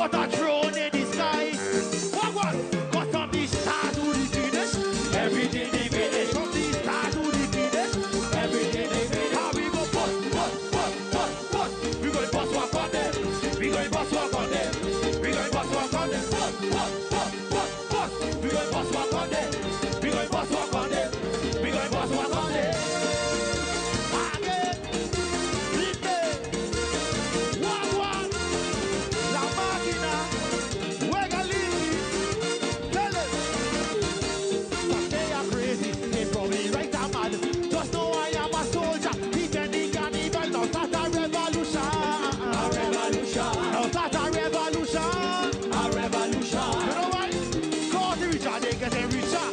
Put a drone in the sky. What one? Cause from the start to the finish, everything they finish. From the start to the finish, everything they finish. How we go bust, bust, bust, bust, bust. We go bust walk on them. We go bust walk on them. We go bust walk on them. Bust, bust, bust, bust, bust. We go bust walk on them. We go bust walk on them. We go bust walk on them. Again, replay. One, one. La máquina juega limpio. Tell it. But they are crazy, they probably right or mad. Just know I am a soldier. Defending carnival, now start a revolution. A revolution. Now start a revolution. A revolution. You know why? Cause the richer, they getting richer.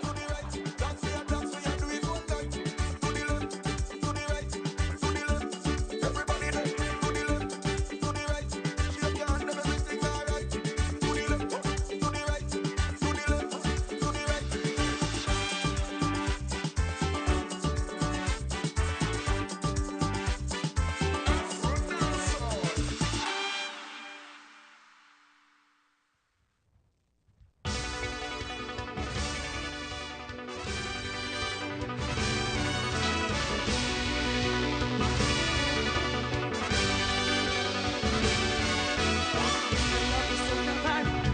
To the right, dance we a dance we a do it all night. To the left, to the right, to the left. Everybody there. To the left, to the right. Shake your hand, everything alright. To the left, to the right, to the left, to the right. Afro dancehall.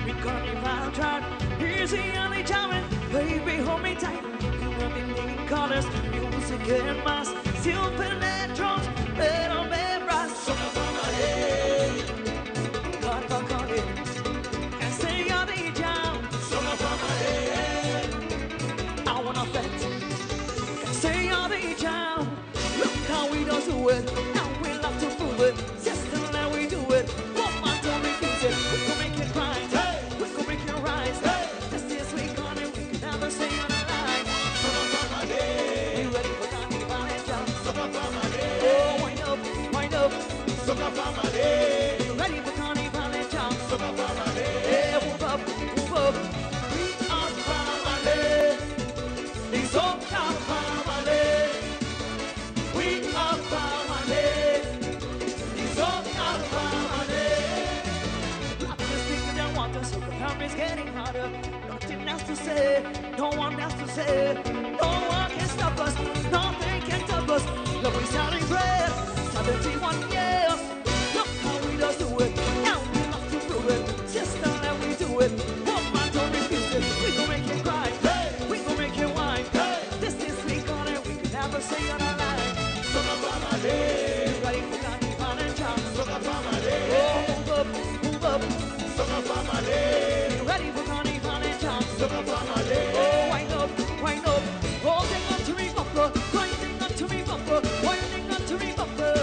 We carnival drive. Here's the only time, baby, hold me tight. Living in colors, music and mass, supernatural, little man rise. Carnival calling, and say you're the jam. I wanna fete, and say you're the jam. Look how we does do it, now we love to prove it. Sister, now we do it. Woman, don't refuse it. We can make it right, we can make it rise. This is we gonna, we can never say on a lie. We ready for carnival and jam. Oh, wind up, wind up. We ready for carnival and jam. Yeah, move up, move up. We are family. The Soca family. We are family. The Soca family. Life is thicker than water, so the time is getting harder. Nothing else to say, no one else to say. No one can stop us, nothing can stop us. Look, we celebrate 71 years. Look how we does do it. Now we love to prove it. Sister, let we do it. Woman, don't refuse it. We gon' make it cry. We gon' make it wine. This is we gonna, we can never say on a lie. You ready for carnival and jam? Oh, move up, move up. You ready for carnival and jam? Oh, wind up, wind up. Holding on to me bumper, grinding on to me bumper, winding on to me bumper.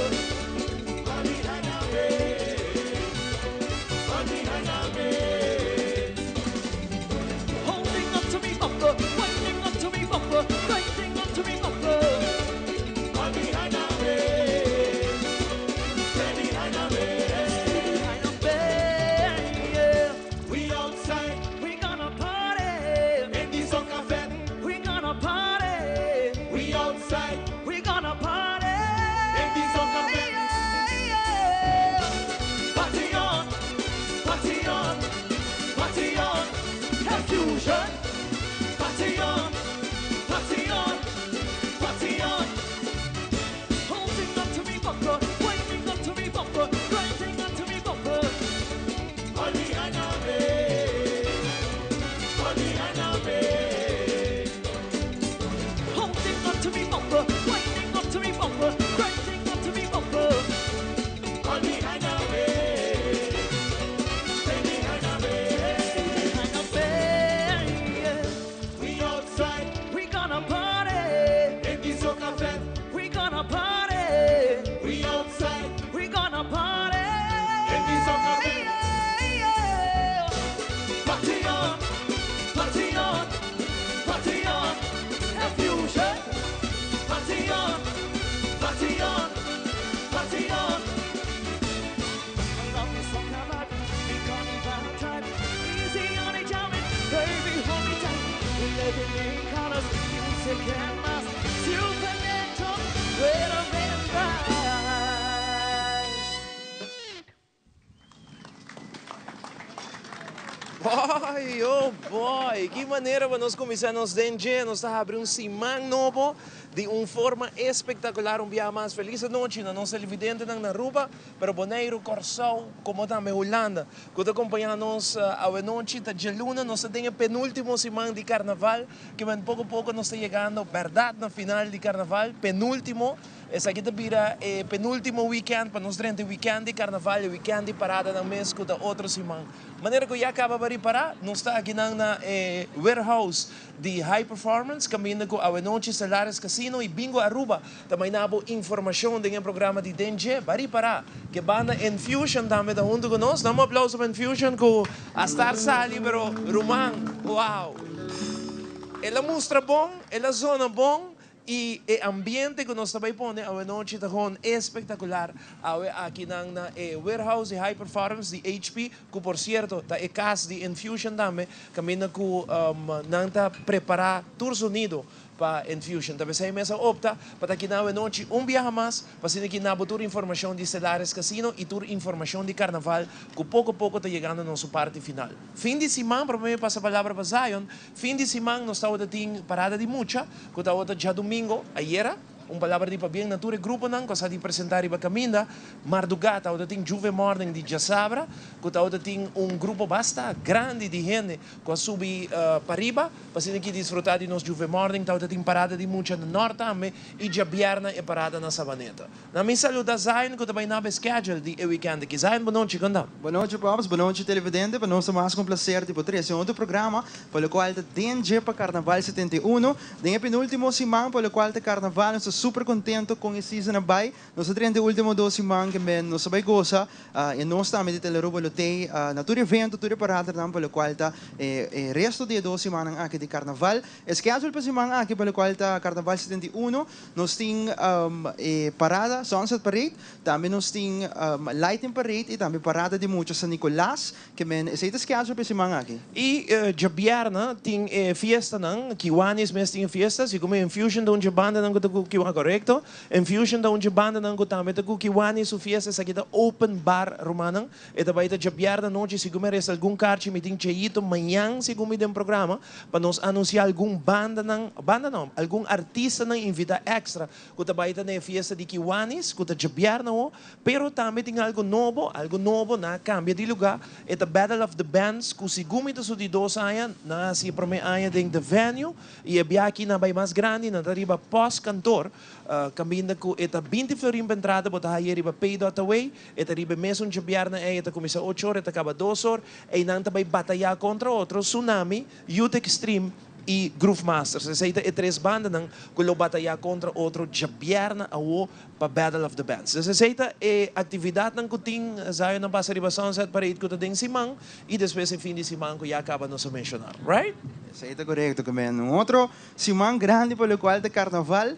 Holding on to me bumper, winding on to me bumper, grinding on to me bumper. Behind a bed, yeah. We outside We gonna party. in the soca fete. We gonna party. We outside We gonna party. in the soca fete. Yeah. Party on, party on, party on, confusion. Party on, party on, party on. Holding on to me bumper, winding on to me bumper, grinding on to me bumper. Oli Aname, Oli Aname. Holding on to me bumper, winding on to me bumper, grinding on to me bumper. Oli Aname, stay behind me. Behind a bed, yeah. We outside We gonna party. in the soca fete. We gonna party. We outside We gonna party. in the soca fete. Yeah. Party on, party on, party on, confusion. Party on, party on, party on. Love is soca vibe, we carnival tribe. Easy on each other, baby, hold me tight. We living in colors, music and mass, supernatural, rhythm and rise. Boy, oh boy, ki manera pa nos cuminsa nos Den Dje. Nos ta habri un siman nobo di un forma espectacular un biaha mas. Feliz anochi na nos televidentenan na Aruba, pero Boneiru, Corsou, como tambe Hulanda, cu ta acompaña nos awe nochi. Ta djaluna, nos ta den e penultimo siman di Carnaval, kimen poco poco nos ta yegando berdad na final di Carnaval, penultimo. Esaki ta bira e penultimo weekend pa nos drenta e weekend di Carnaval, e weekend di paradanan mes cu ta otro siman. Manera cu ya caba pa ripara, nos ta akinan na e warehouse di High Performance caminda cu awenochi Stellaris Casino y Bingo Aruba ta maina bo informacion den e programa di Den Dje. Ba ripara cu e banda Enfusion tambe ta hunto cu nos. Dam un aplauso pa Enfusion cu a start sali pero ruman, wow! El a mustra bon, el a zona bon. Y e ambiente cu nos ta bay pone awenochi ta gewoon espectacular. Awe akinan na e warehouse di High Performance di HP, cu por cierto ta e cas di Enfusion tambe, caminda cu nan ta prepara tur sonido pa Enfusion. Ta pesey mes a opta pa ta akinan awenochi un biaha mas pa asina ki nabo tur informacion di Stellaris Casino y tur informacion di Carnaval cu poco poco ta yegando nos su parti final. Fin di siman, prome mi pasa palabra pa Zion, Fin di siman nos tabata tin parada di mucha ku tabata djadumingo, ayera. Un palabra di pabien na tur e gruponan ku a sa di presentá riba kaminda. Mardugá tabata tin Juve Morning di djasabra ku tabata tin un grupo basta grandi di hende ku a subi pariba pa asina ki disfrutá di nos Juve Morning. Tabata tin parada di mucha na Nort tambe i djabièrnè e parada na Sabaneta. Na mi saluda Zion ku ta bai naba e schedule di e weekend aki. Zion, bo nochi, kon ta? Bo nochi Pops, bo nochi televidente, pa nos ta mas ku un placer di por trece otro programa pa locual ta den dje pa Carnaval 71. Den e penultimo siman pa locual ta Carnaval nos ta super contento con e season a bai. Nos a drenta e ultimo dos siman ke men nos a bai goza y nos tambe di Telearuba lo tey na tur evento, tur e paradernan pa locual ta e resto di e dos simannan aki di Carnaval. E schedule pa siman aki pa locual ta Carnaval 71. Nos tin e parada Sunset Parade, tambe nos tin Lighting Parade y tambe parada di mucha San Nicolas, ke men esey ta schedule pa e siman aki. Y djabièrnè tin e fiestanan, Kiwanis mes tin e fiesta, si como Infusion ta un dje bandanan cu ta cu Kiwanis, corecto, Infusion ta un dje bandanan cu tambe ta cu Kiwanis su fiesta, esaki ta open bar rumannan, e ta bay ta djabièrnè anochi, si como resta algun karchi mi tin Chayito mañan segun mi den programa, Pa nos anuncia algun bandanan, banda no, algun artistanan invita extra cu ta bay ta na e fiesta di Kiwanis cu ta djabièrnè awo, pero tambe tin algo nobo, algo nobo, nan a cambia di lugar, e ta Battle of the Bands cu segun mi ta su di dos aña, nan a haci e prome aña den The Venue y e bia aki nan a bay mas grandi, nan ta riba Post Kantoor, caminda cu e ta 20 florin pa entrada, bo ta haye riba Pay dot Away, e ta riba e mesun djabièrnè ey, e ta cuminsa ocho or, e ta caba dos or. Einan ta bai batayá kontra otro, Tsunami, Youth Extreme i Groove Masters. Esei ta e tres bandanan ku lo batayá kontra otro djabièrnè awo pa Battle of the Bands. Dus esei ta e aktividatnan ku tin Zion a pasa riba Sunset Parade ku ta den siman i despues e fin di siman ku ya kaba nos a menshoná. Right? Esei ta korekto, Kemen. Un otro siman grandi pa lokual ta Karnaval.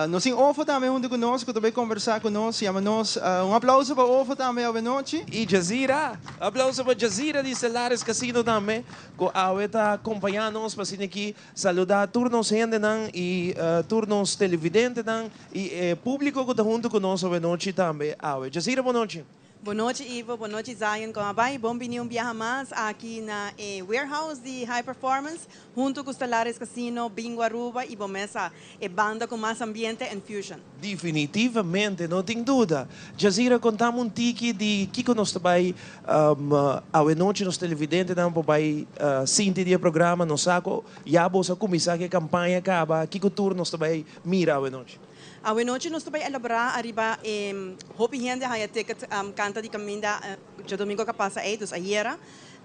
Nos tin Ofo tambe huntu ku nos ku ta bai kombersá ku nos. Yama nos. Un aplauso pa Ofo tambe awenochi. I Jazira. Aplauso pa Jazira di Stellaris Casino tambe ku awe ta kompañá nos pa asina aki saludá tur nos hendenan i tur nos televidentenan i e públiko ku ta huntu ku nos awenochi tambe awe. Jazira, bon nochi. Bon nochi Ivo, bon nochi Zion, con a bay? Bon bini un biaha mas aki na e warehouse di High Performance hunto cu Stellaris Casino, Bingo Aruba y bo mesa e banda cu mas ambiente Enfusion. Definitivamente, no tin duda. Jazira, contami un tiki di kico nos ta bay awe nochi, nos televidentenan por bay sinti di e programa. Nos sa cu ya boso a cuminsa cu e campaña caba. Kico tur nos ta bay mira awe nochi? Awenochi nos ta bai elaborá ariba e hopi hende a haña ticket kanta di kaminda djadomingo ka pasa ei, dus ayera.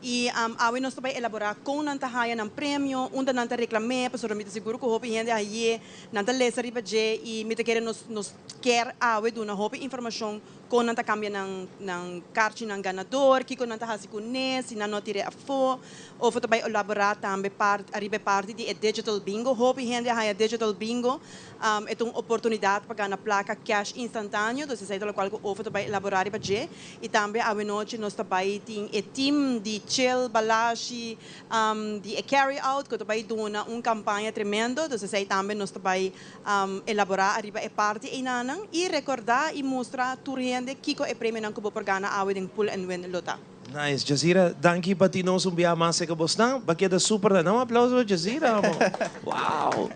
I awe nos ta bai elaborá kon nan ta haña nan premio, unda nan ta reklam'é, pasobra mi ta sigur ku hopi hende a hañ'é, nan ta lesa riba dje i mi ta kere nos nos kier awe duna hopi informashon kon nan ta kambia nan nan karchinan ganador, kiko nan ta hasi kuné, si nan no a tir'é afó. Of ta bai elaborá tambe part ariba e parti di e digital bingo. Hopi hende a haña digital bingo. E ta un oportunidat pa gana plaka cash instantáneo, dus esei ta lokual ku Ofo ta bai elaborá riba dje. I tambe awenochi nos ta bai tin e team di Chill, Balashi, di e Carry Out ku ta bai duna un kampaña tremendo, dus esei tambe nos ta bai elaborá ariba e parti einanan i rekordá i mustra tur hende. hende kiko e premionan ku bo por gana awe den Pull and Win lo ta. Nice, Jazira, danki pa tin nos un bia mas serka bosnan. Ba keda super nice. Un aplauso pa Jazira, amo. Wow!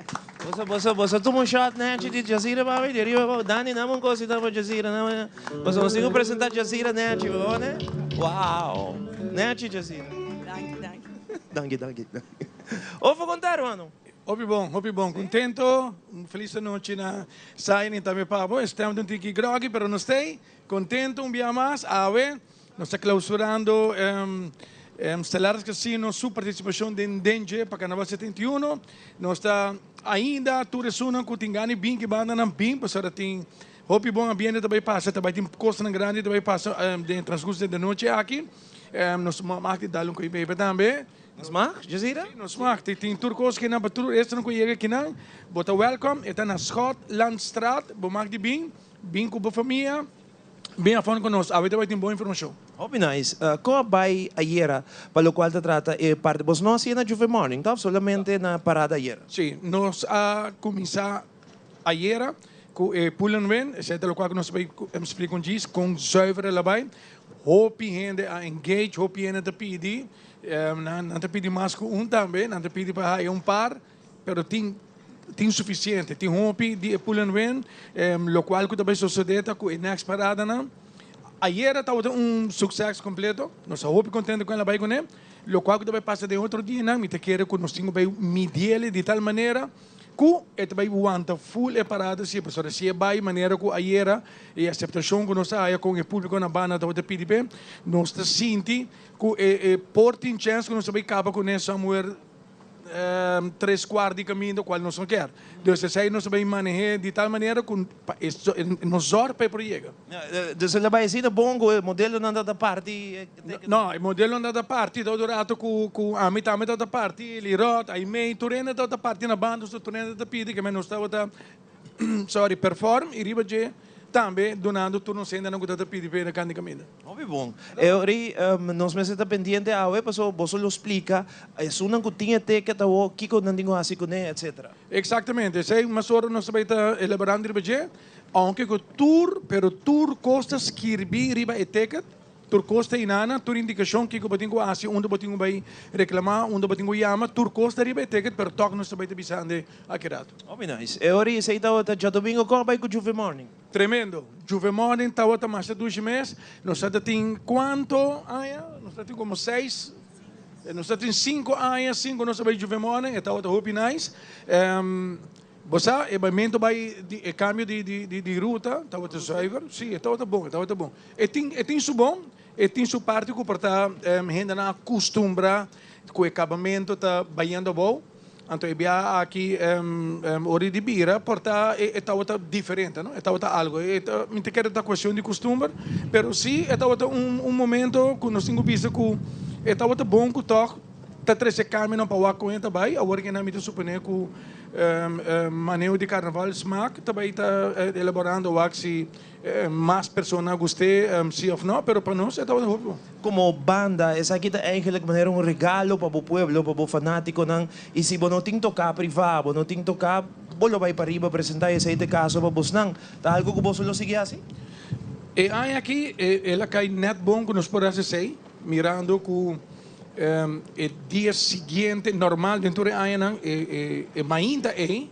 Boso, boso, boso tuma un shot nechi di Jazira papi, di ariba abou. Dani, dame un cosita pa Jazira. Dame, boso nos tin cu presenta Jazira nechi, bo ne? Wow! Nechi Jazira. Danki, danki. Danki, danki. Ofo con ta, hermano? Hopi bon, hopi bon. Contento. Un feliz anochi na Saini tambe pa bo. E stem ta un tiki groggy, pero nos stay contento un bia mas. Awe Nos ta clausurando Stellaris Casino su participacion den Dengue pa Carnaval 71. Nos ta ainda tur esunnan cu tin gana di bin ki bandanan bin pasobra tin hopi bon ambiente ta bay pasa, ta bay tin cosnan grandi ta bay pasa den transcurso den nochi aki. Nos mag di dal un coy bebe tambe. Nos mag, Jazira? Si, nos mag. Tin tur cos kinan pa tur esunnan cu yega kinan. Bo ta welcome. E ta na Schotlandstraat. Bo mag di bin. Bin cu bo famia. Bin afon ku nos, awe ta bai tin bon informashon. Hopi nice. Kon a bai ayera pa lokual ta trata e parti? Bos no a siña na Juve Morning, tòg? Solamente na parada ayera. Sí, nos a kuminsá ayera ku e Pull and Win, esei ta lokual ku nos a bai splika un djis kon zuiver el a bai. Hopi hende a engage, hopi hende ta pidi, nan ta pidi mas ku un tambe, nan ta pidi pa haya un par. Pero tin tin suficiente, tin hopi di e pull and win, locual cu ta bay sosode ta cu e next paradanan. Ayera tabata un succes completo, nos ta hopi contento cu el a bay cune. Locual cu ta bay pasa den otro dianan, mi ta kere cu nos tin cu bay midiele di tal manera cu e ta bay wanta full e parada si, pasobra si e bay manera cu ayera e aceptacion cu nos a haya con e publico na banda tabata pidi p'e, nos ta sinti cu e por tin chance cu nos ta bay caba cune somewhere. Tres kuart di kaminda kual nos no kier. Dus esei nos ta bai maneh'é di tal manera ku pa e nos zòrg pa e por yega. Dus el a bai asina bon ku e modelonan ta ta parti e ticket? No, e modelonan ta ta parti todo rato ku ku ami tambe tabata parti, Lirot, Aimee, tur hende tabata parti na banda, so tur hende ta pidi ke men nos tabata sorry, perform i riba dje tambe dunando tur nos hendenan ku tabata pidi p'e na kant di kaminda. Hopi bon. E ora ei nos mester ta pendiente awe pasobra boso lo splika esunnan ku tin e ticket awo kiko nan tin ku hasi kuné etcetera. Exactamente. Esei mas ora nos ta bai ta elaborando riba dje, aunke ku tur, pero tur kos ta skirbi riba e ticket. Tur kos ta inana, tur indikashon kiko bo tin ku hasi, unda bo tin ku bai reklamá, unda bo tin ku yama, tur kos ta riba e ticket, pero tòg nos ta bai ta bisa hende aki rato. Hopi nice. E ora esei tabata djadomingo kon a bai ku Juve Morning? Tremendo. Juve Morning tabata masha dushi mes. Nos ta tin kuanto aña? Nos ta tin komo seis, nos ta tin sinku aña sin ku nos a bai Juve Morning. E tabata hopi nice. Bo sa, e baimento bai di e cambio di di di di ruta tabata zuiver. Sí, e tabata bon, e tabata bon. E tin e tin su bon, e tin su parti cu por ta hendenan a custumbra cu e cabamento ta bayendo abou. Anto e biaha aki ora di bira por ta e e tabata diferente, no? E tabata algo. E ta mi ta kere ta cuestion di custumber, pero sí e tabata un un momento cu nos tin cu bisa cu e tabata bon cu tog Ta trece cambionan pa wak con e ta bay. Awor kinan mi ta supone cu maneho di carnaval smaak ta bay ta elaborando wak si mas persona a guste si of no, pero pa nos e tabata hopi bon. Como banda esaki ta eigenlijk manera un regalo pa bo pueblo, pa bo fanaticonan y si bo no tin toca priva, bo no tin toca, bo lo bay pariba presenta esey ta e caso pa bosnan. Ta algo cu boso lo sigui haci? E aña aki el a cay net bon cu nos por haci esey, mirando cu E dia siguiente, normal den tur e añanan, e mainta ei,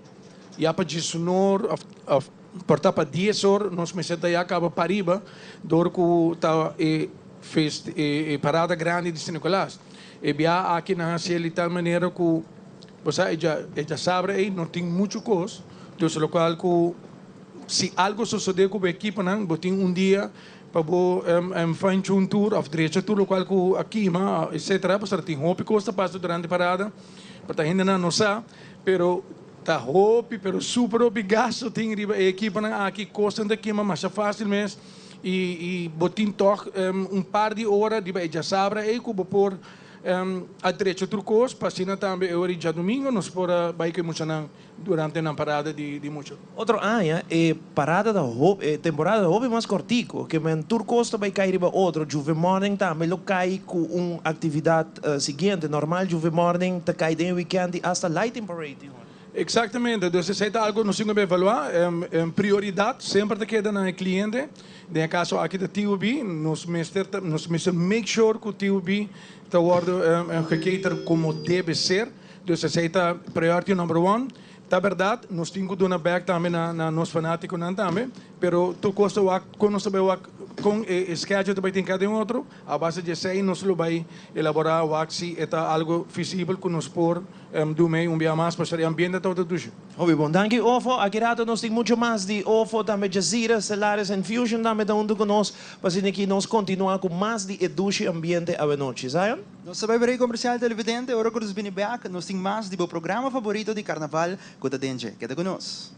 ya pa diesunor of por ta pa dies or, nos mester ta ya kaba pariba dor ku ta e fest e parada grandi di San Nicolas. E biaha aki nan hasiel di tal manera ku bo sa e dja e djasabra ei no tin muchu kos, dus lokual ku si algo sosode ku bo ekiponan bo tin un dia Pa bo fine tune tur of drecha tur locual cu a kima etc. Pasobra tin hopi cos ta pasa durante parada pa ta hendenan no sa pero ta hopi pero super hopi gasto tin riba e ekiponan aki cosnan ta kima masha facil mes y bo tin tog un par di ora riba e djasabra ey cu bo por a drecha tur cos pa asina tambe e ora di djadomingo nos por a bay cu e muchanan Durante nan parada di mucha. Otro aña e parada ta hopi, e temporada ta hopi mas kortiku, ke men tur kos ta bai kai riba otro. Juve Morning tambe lo kai ku un aktividat siguiente. Normal Juve Morning ta kai den e wikènt di hasta Lighting Parade tin ora. Exactamente, dus esey ta algo nos tin cu evalua. Prioridad semper ta keda na e cliente, den e caso aki ta TUB, nos mester ta nos mester make sure cu TUB ta wordo gecater como debe ser, dus esey ta priority number one. Ta berdad, nos tin cu duna bek tambe na na nos fanaticonan tambe, pero tur cos ta wak con nos ta bay wak con e schedule ta bay tin cada un otro, a base di esey nos lo bay elabora wak si e ta algo feasible cu nos por Dumey un bia mas pasobra e ambiente tabata dushi. Hopi bon. Danki Ofo. Aki rato nos tin mucho mas di Ofo, tambe Jazeera, Stellaris en Fusion tambe ta hunto cu nos pa asina aki nos continua cu mas di e dushi ambiente awenochi. Zion? Nos ta bai brei comercial televidente, ora cu nos bini bek nos tin mas di bo programa favorito di carnaval cu ta den dje. Keda cu nos.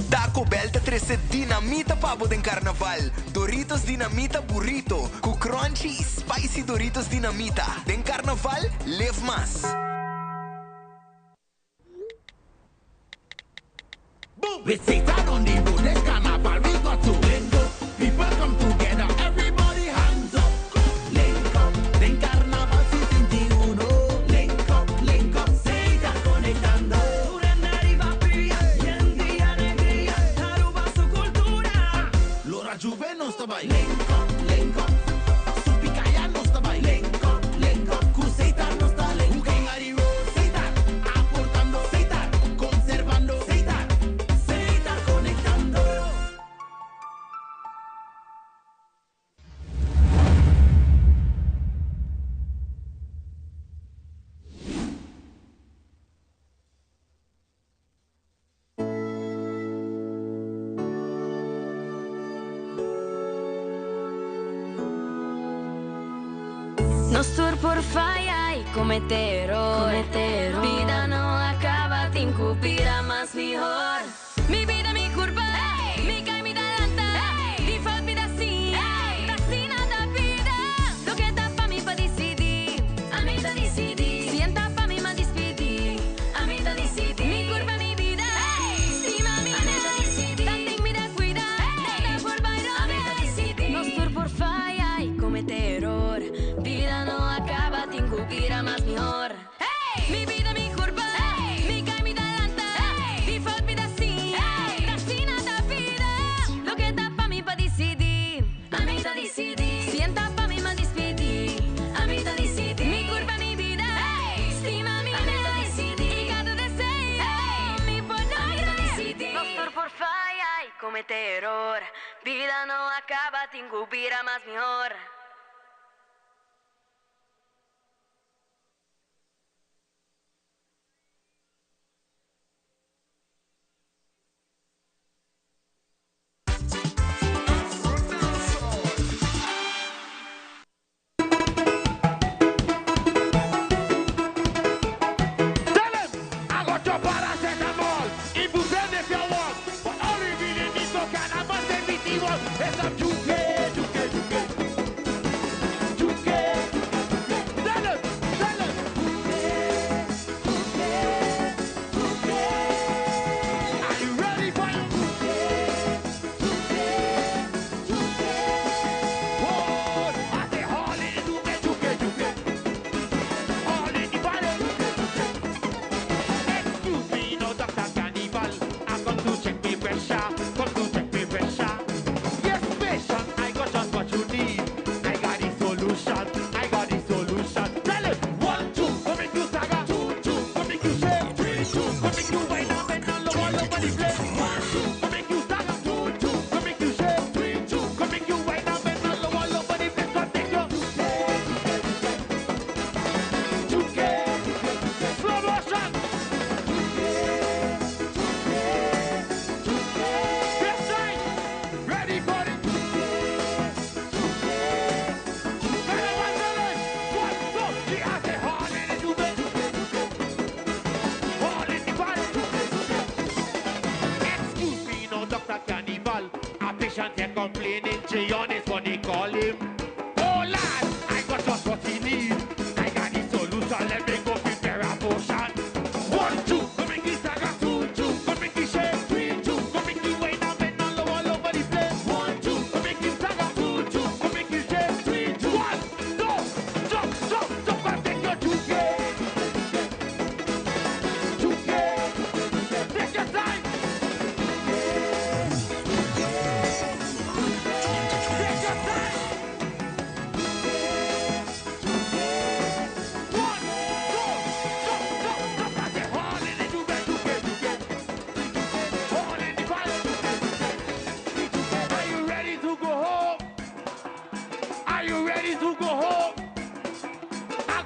Taco Bell ta trece dinamita pa bo den Carnaval. Doritos Dinamita Burrito cu crunchy y spicy Doritos Dinamita. Den Carnaval, live mas. We sit down on the road, this carnival we got to link up. People come together, everybody hands up. Link up, den carnaval 61. Link up, link up, Seita conectando. Riba pia, yen di alegria, Aruba su cultura. Lora Juve nos ta bay. Link up, link up, Supicaya nos ta bay. Link up, link up, cu Seita nos ta link up. Seita, aportando. Seita, conservando. Seita, Seita conectando. Nos tur por faya y comete error. Bida no a caba, tin cu bira mas mihor. Mi bida, mi curpa, mi cay, mi ta lanta. Di fout mi ta siña, ta asina ta bida. Loke ta pa mi pa dicidi, ami ta dicidi. Si en ta pa mi, m'a dispidi, ami ta dicidi. Mi curpa, mi bida, stima mi mes. Tanten mi ta cuida, nada por bay robes. Nos tur por faya y comete error. Bida no a caba, tin cu bira mas mihor. Mi bida, mi curpa, mi cay, mi ta lanta. Di fout mi ta siña, ta asina ta bida. Loke ta pa mi pa dicidi, ami ta dicidi. Si en ta pa mi, m'a dispidi, ami ta dicidi. Mi curpa, mi bida, stima mi mes. Y cada deseo mi por logra. Nos tur por faya y comete error. Bida no a caba, tin cu bira mas mihor. Tell him, I got your paracetamol, ibuprofen if you want, but all you really need to cannabis everything want is some juke, juke, juke, juke. Tell him, tell him. Are you ready for it? Whoa, I say all in the juke, juke, juke. All in the body, juke, juke. Excuse me, no Dr. Cannibal. I come to check me pressure, come to check me pressure. Yes, patient, I got just what you need. I got the solution, I got the solution. Tell it, 1, 2, come make you stagger. 2, 2, come make you shake. 3, 2, come make you wind up and down low all over the place. 1, 2, come make you stagger. 2, 2, come make you shake. 3, 2, come make you wind up and down low all over the place. Come take your 2K, slow motion. This side, ready for it. One, two, three, I say all in the juke, all in the body. Excuse me, no Dr. Cannibal. A patient here complaining, Gion is what they call him. Oh lad, I got just what he need. I got the solution, let me go prepare a potion. 1, 2, come make it saga. 2, 2, come make it shake. 3, 2, come make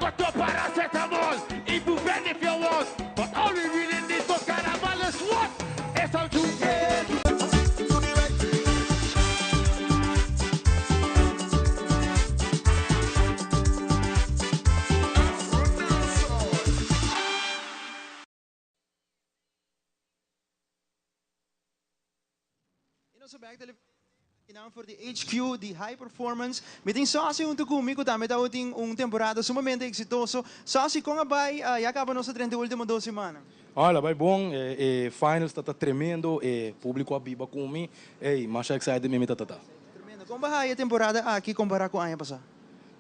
Cut up paracetamol, ibuprofen if you want. But all we really need for carnival is what? It's some J'ouvert. Y nos back for di HQ, di High Performance. Mi tin Sossi hunto cu mi, cu tambe tin un temporada sumamente exitoso. Sossi, con a bay, ya caba nos 30 ultimo 2 siman. Hola, bay bon, finals ta tremendo, publico a biba cu mi, ey, mas excited mi ta ta. Tremendo. Con a bay e temporada aki compara cu aña pasa?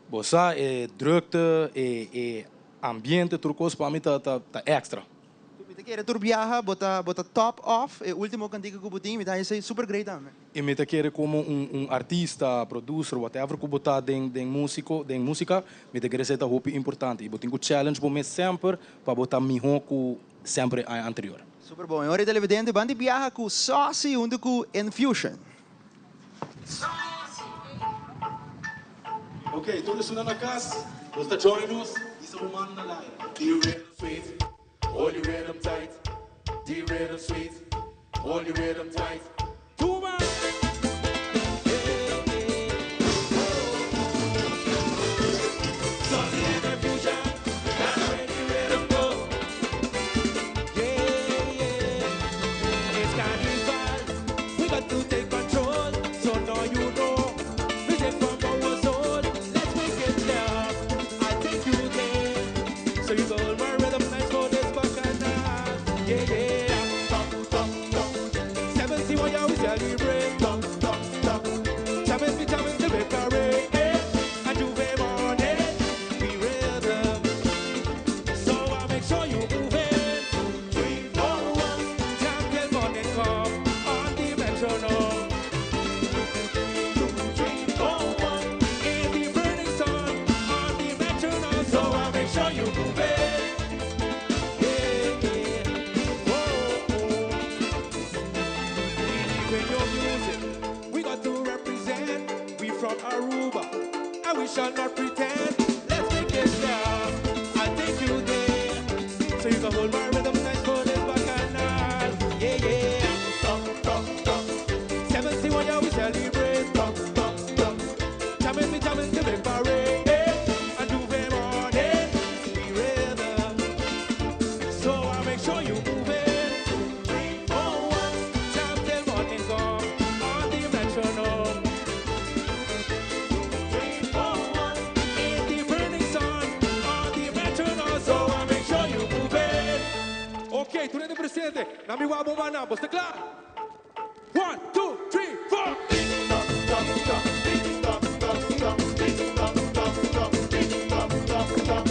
Bo sa, drukte, ambiente, tur cos pa mi ta extra. Mi ta kere tur biaha, bo ta bo ta top off, e ultimo cantica cu bo tin, mi ta esey super great tambe. Y mi ta kere como un artista, producer, whatever cu bo ta den musico, den musica, mi ta kere esey ta hopi importante. Y bo tin cu challenge bo mes semper pa bo ta miho cu semper anterior. Super bon. Y awor televidente, ban di biaha cu Sossi hunto cu Infusion. Ok, tur esnan na cas, bo ta join us, hisa bo man na laira. The rhythm sweet, hold your rhythm tight. The rhythm sweet, hold your rhythm tight. Two man. Saucy and Infusion, that's where the rhythm go. Yeah. It's carnival, we got to take control. So now you know, music from our soul. Let's make it love. I'll take you there. So you go hold my rhythm nice for this bacchanal. Yeah. Top, top, top. 71 year we celebrate. Top, top, top. Jamming, we jamming till victory. Eh. And J'ouvert morning, we rhythm. So I make sure you move it. 2, 3, 4, 1. Jam till morning come on the metronome. 2, 3, 4, 1. In the burning sun on the metronome. So I make sure you move it. Yeah. Whoa, oh. Believe in your music. We got to represent. We from Aruba, and we shall not pretend. Let's make it love. I'll take you there, so you can hold my rhythm nice for this bacchanal. Yeah. Top, top, top. 71 year we celebrate. Top, top, top. Jamming, we jamming to big parade. And J'ouvert morning, we rhythm. So I make sure you move it. 2, 3, 4, 1. Jam till morning come on the metronome. 2, 3, 4, 1. In the burning sun on the metronome. So I make sure you move it. Ok, tur hende presente. Na mi wabo mana, bo ta cla? 1, 2, 3, 4. Stop, stop, stop, stop, stop, stop, stop, stop, stop, stop, stop, stop.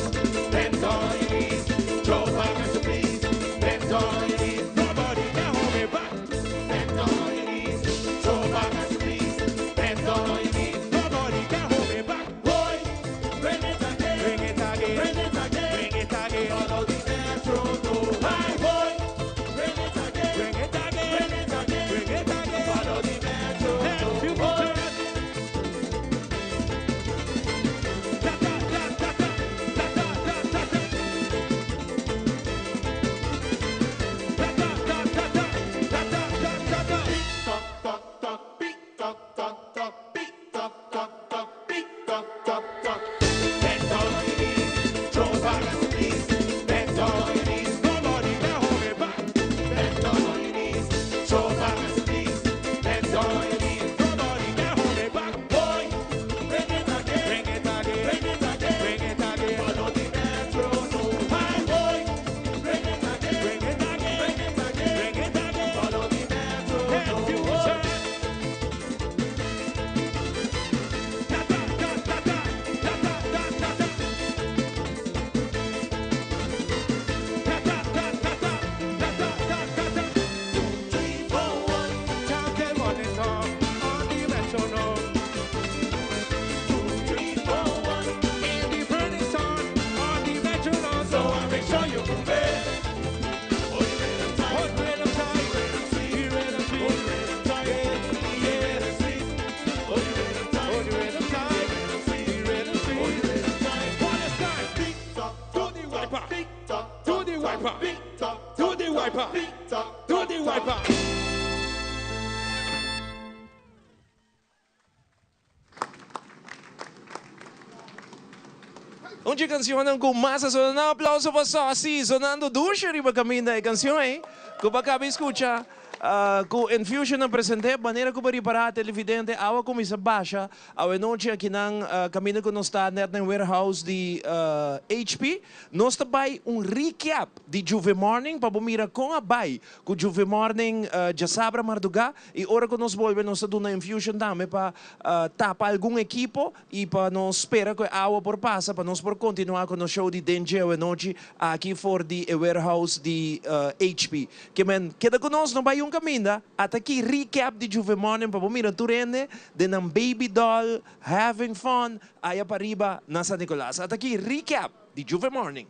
Bend on your knees, throw back as you please. Bend on your knees, Nobody can hold me back. Bend on your knees, throw back as you please. Bend on your knees, Nobody can hold me back. Boy, bring it again, Bring it again. Bring it again, Bring it again. Follow the metronome. Hi, boy, bring it again, Bring it again. Bring it again, Bring it again. Follow the metronome. wiper. Do the wiper. Un dje cancionnan cu mas a sona. Un aplauso pa Saucy, sonando dushi riba caminda e cancion ey cu bo a caba di scucha cu Enfusion a presente. Manera cu bo ripara televidente, awa cuminsa basha awenochi akinan caminda cu nos ta net na e warehouse di HP. Nos ta bay un recap di Juve Morning pa bo mira con a bay cu Juve Morning djasabra marduga y ora cu nos bolbe nos ta duna Enfusion tambe pa tapa algun ekipo y pa nos spera cu e awa por pasa pa nos por continua cu nos show di Den Dje awenochi aki for di e warehouse di HP. Ke men keda cu nos no bay un caminda ata aki recap di Juve Morning pa bo mira tur hende den nan baby doll having fun aya pariba na San Nicolas. Ata aki recap di Juve Morning.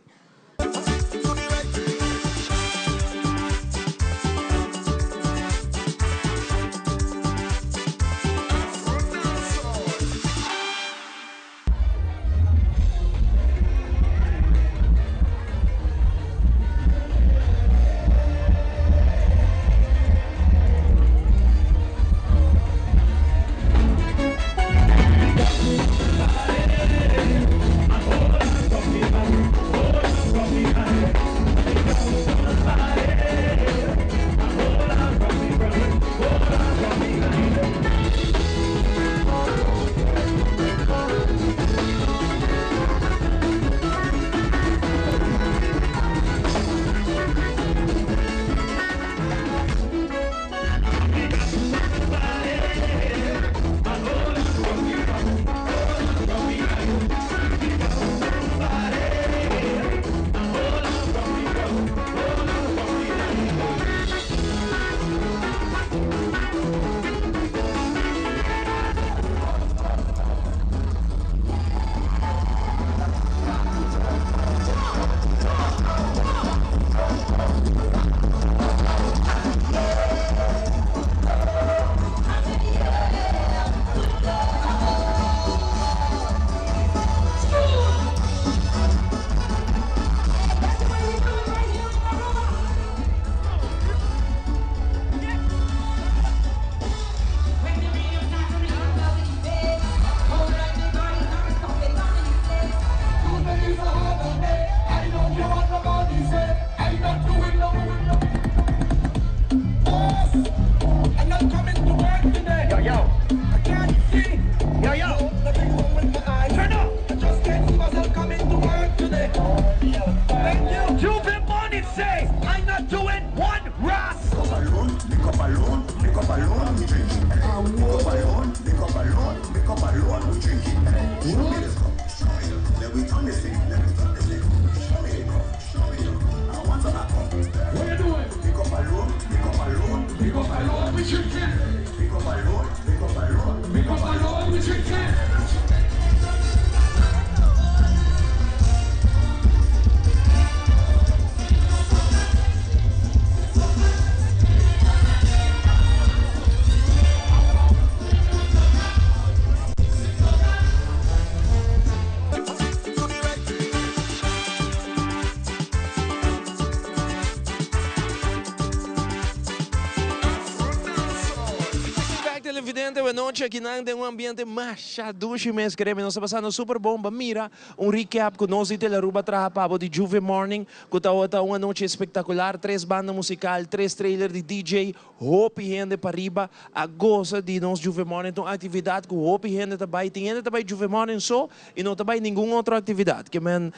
Back televidente, buenochi akinan den un ambiente masha dushi mes keremi. Nos ta pasando super bon pa mira un recap ku nos di Telearuba traha pa bo di Juve Morning ku tabata un anochi espectacular, tres banda musical, tres trailer di DJ, Hopi hende pariba a gosa di nos Juve Morning. Ta un actividad cu hopi hende ta bay. Tin hende ta bay Juve Morning so y no ta bay ningun otro actividad. Ke men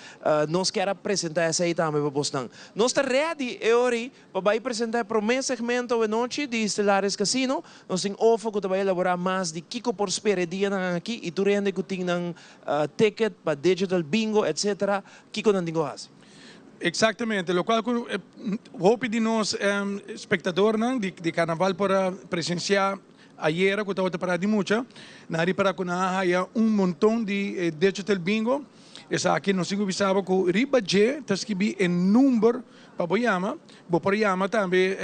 nos kier a presenta esey tambe pa bosnan. Nos ta ready e ori pa bay presenta e prome segmento awenochi di Stellaris Casino. Nos tin Ofo cu ta bay elabora mas di kico por spera e dianan aki y tur hende cu tin nan ticket pa digital bingo etc. Kico nan tin cu haci. Exactamente, locual cu hopi di nos spectadornan di carnaval por a presencia ayera cu tabata para di mucha, nan a ripara cu nan a haya un monton di digital bingo. Esaki nos tin cu bisa bo cu riba dje ta skibi e number pa bo yama, bo por yama tambe.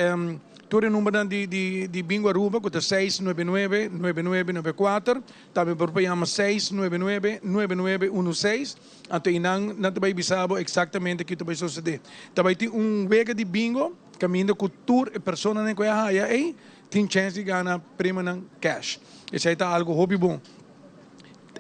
Tur e numbernan di di di Bingo Aruba ku ta seis nuebe nuebe, nuebe nuebe nuebe kuater, tambe por por yama seis nuebe nuebe, nuebe nuebe unu seis, anto einan nan ta bai bisa bo eksaktamente ki ta bai sosodé. Ta bai tin un wega di bingo kaminda ku tur e personanan ku a haya ei tin chèns di gana premionan kèsh. Esei ta algu hopi bon.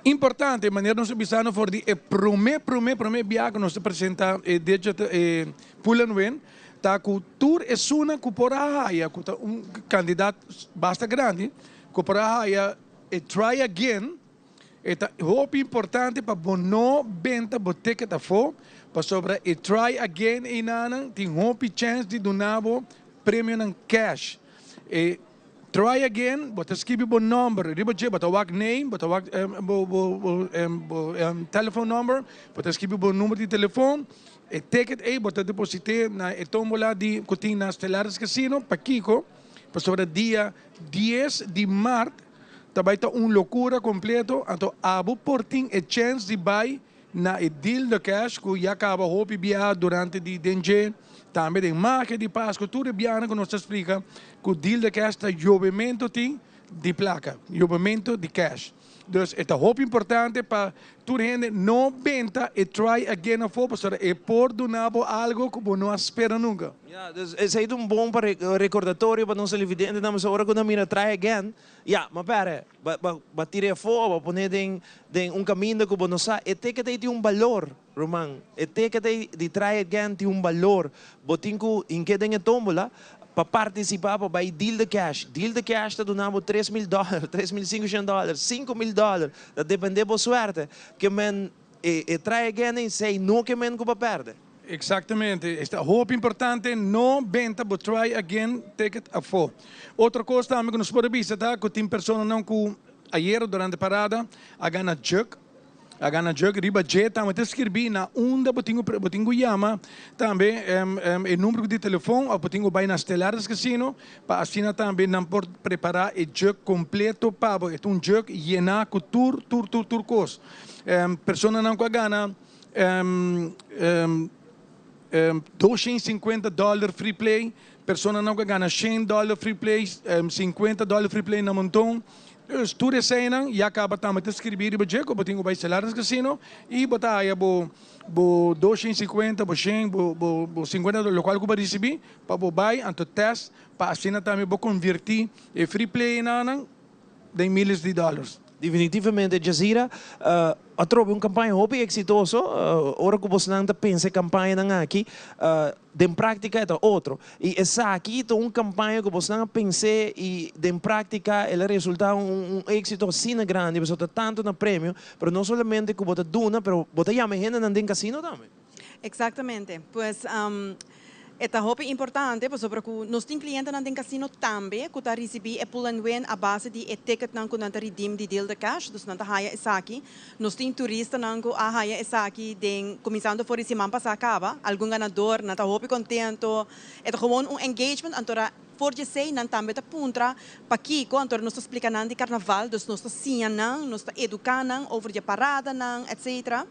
Importante, manera nos a bisa no for di e promé promé promé biaha ku nos ta presentá e digital e Pull and Win, ta ku tur esunnan ku por a haya, ku ta un kandidat basta grandi, ku por a haya e try again, e ta hopi importante pa bo no benta bo ticket afó, pasobra e try again einanan tin hopi chèns di duna bo premionan cash. E try again, bo ta skibi bo nòmber riba dje, bo ta wak name, bo ta wak bo bo bo telephone number, bo ta skibi bo number di telefon, E ticket ei bo ta deposit'é na e tombola di ku tin na Stellaris Casino. Pakiko? Pasobra dia dies di mart ta bai ta un lokura kompleto, anto abo por tin e chèns di bai na e deal de cash ku ya kaba hopi biaha durante di den dje, tambe den magia di Pasku, tur e biahanan ku nos ta splika ku deal de cash ta yobementu tin di plaka, yobementu di cash. Dus e ta hopi importante pa tur hende no benta e try again afó pasobra e por duna bo algo ku bo no a spera nunka. Ya, dus esei ta un bon pa rekordatorio pa nos televidentenan pasobra ora ku nan mira try again, ya, ma pere, ba ba ba tir'é afó, ba pon'é den den un kaminda ku bo no sa. E ticket ei tin un balor, ruman. E ticket ei di try again tin un balor. Bo tin ku hink'é den e tómbola pa partisipá pa bai deal the cash. Deal the cash ta duna bo 3000 dòler, 3500 dòler, 5000 dòler, ta dependé bo suerte. Ke men e e try again ei sei no ke men ku bo pèrdè. Exactamente, esta hopi importante, no benta bo try again ticket afó. Otro kos tambe ku nos por a bisa ta ku tin personanan ku ayera durante parada a gana jug. A gana jug riba dje tambe ta skirbi na unda bo tin bo tin ku yama tambe e number di telefon of bo tin ku bai na Stellaris Casino pa asina tambe nan por prepara e jug kompleto pa bo. E ta un jug yena ku tur tur tur tur kos. Personanan ku a gana 250 dollar free play, personanan ku a gana 100 dollar free play, 50 dollar free play na monton. Dus tur eseinan ya kaba tambe ta skribí riba dje ku bo tin ku bai Stellaris Casino i bo ta haya bo bo 250, bo 100, bo bo bo 50 dollar lokual ku bo a risibí pa bo bai anto test pa asina tambe bo konvertí e free play enanan den miles di dollars. Definitivamente Jazira a trobe un campaña hopi exitoso. Ora cu bosnan ta pensa e campañanan aki, den practica e ta otro. Y esaki ta un campaña cu bosnan a pens'e y den practica el a resulta un exito asina grandi pasobra ta tanto na premio, pero no solamente cu bo ta duna, pero bo ta yama e hendenan den casino tambe. Exactamente. Pues e ta hopi importante pasobra cu nos tin clientenan den casino tambe cu ta ricibi e pull and win a base di e ticketnan cu nan ta redeem di Deal the Cash, dus nan ta haya esaki. Nos tin turistanan cu a haya esaki den cuminsando for di siman pasa caba. Algun ganador, nan ta hopi contento. E ta gewoon un engagement, antora for di esey nan tambe ta puntra pakico, antora nos ta splica nan di carnaval, dus nos ta siña nan, nos ta educa nan over di e paradanan, etc.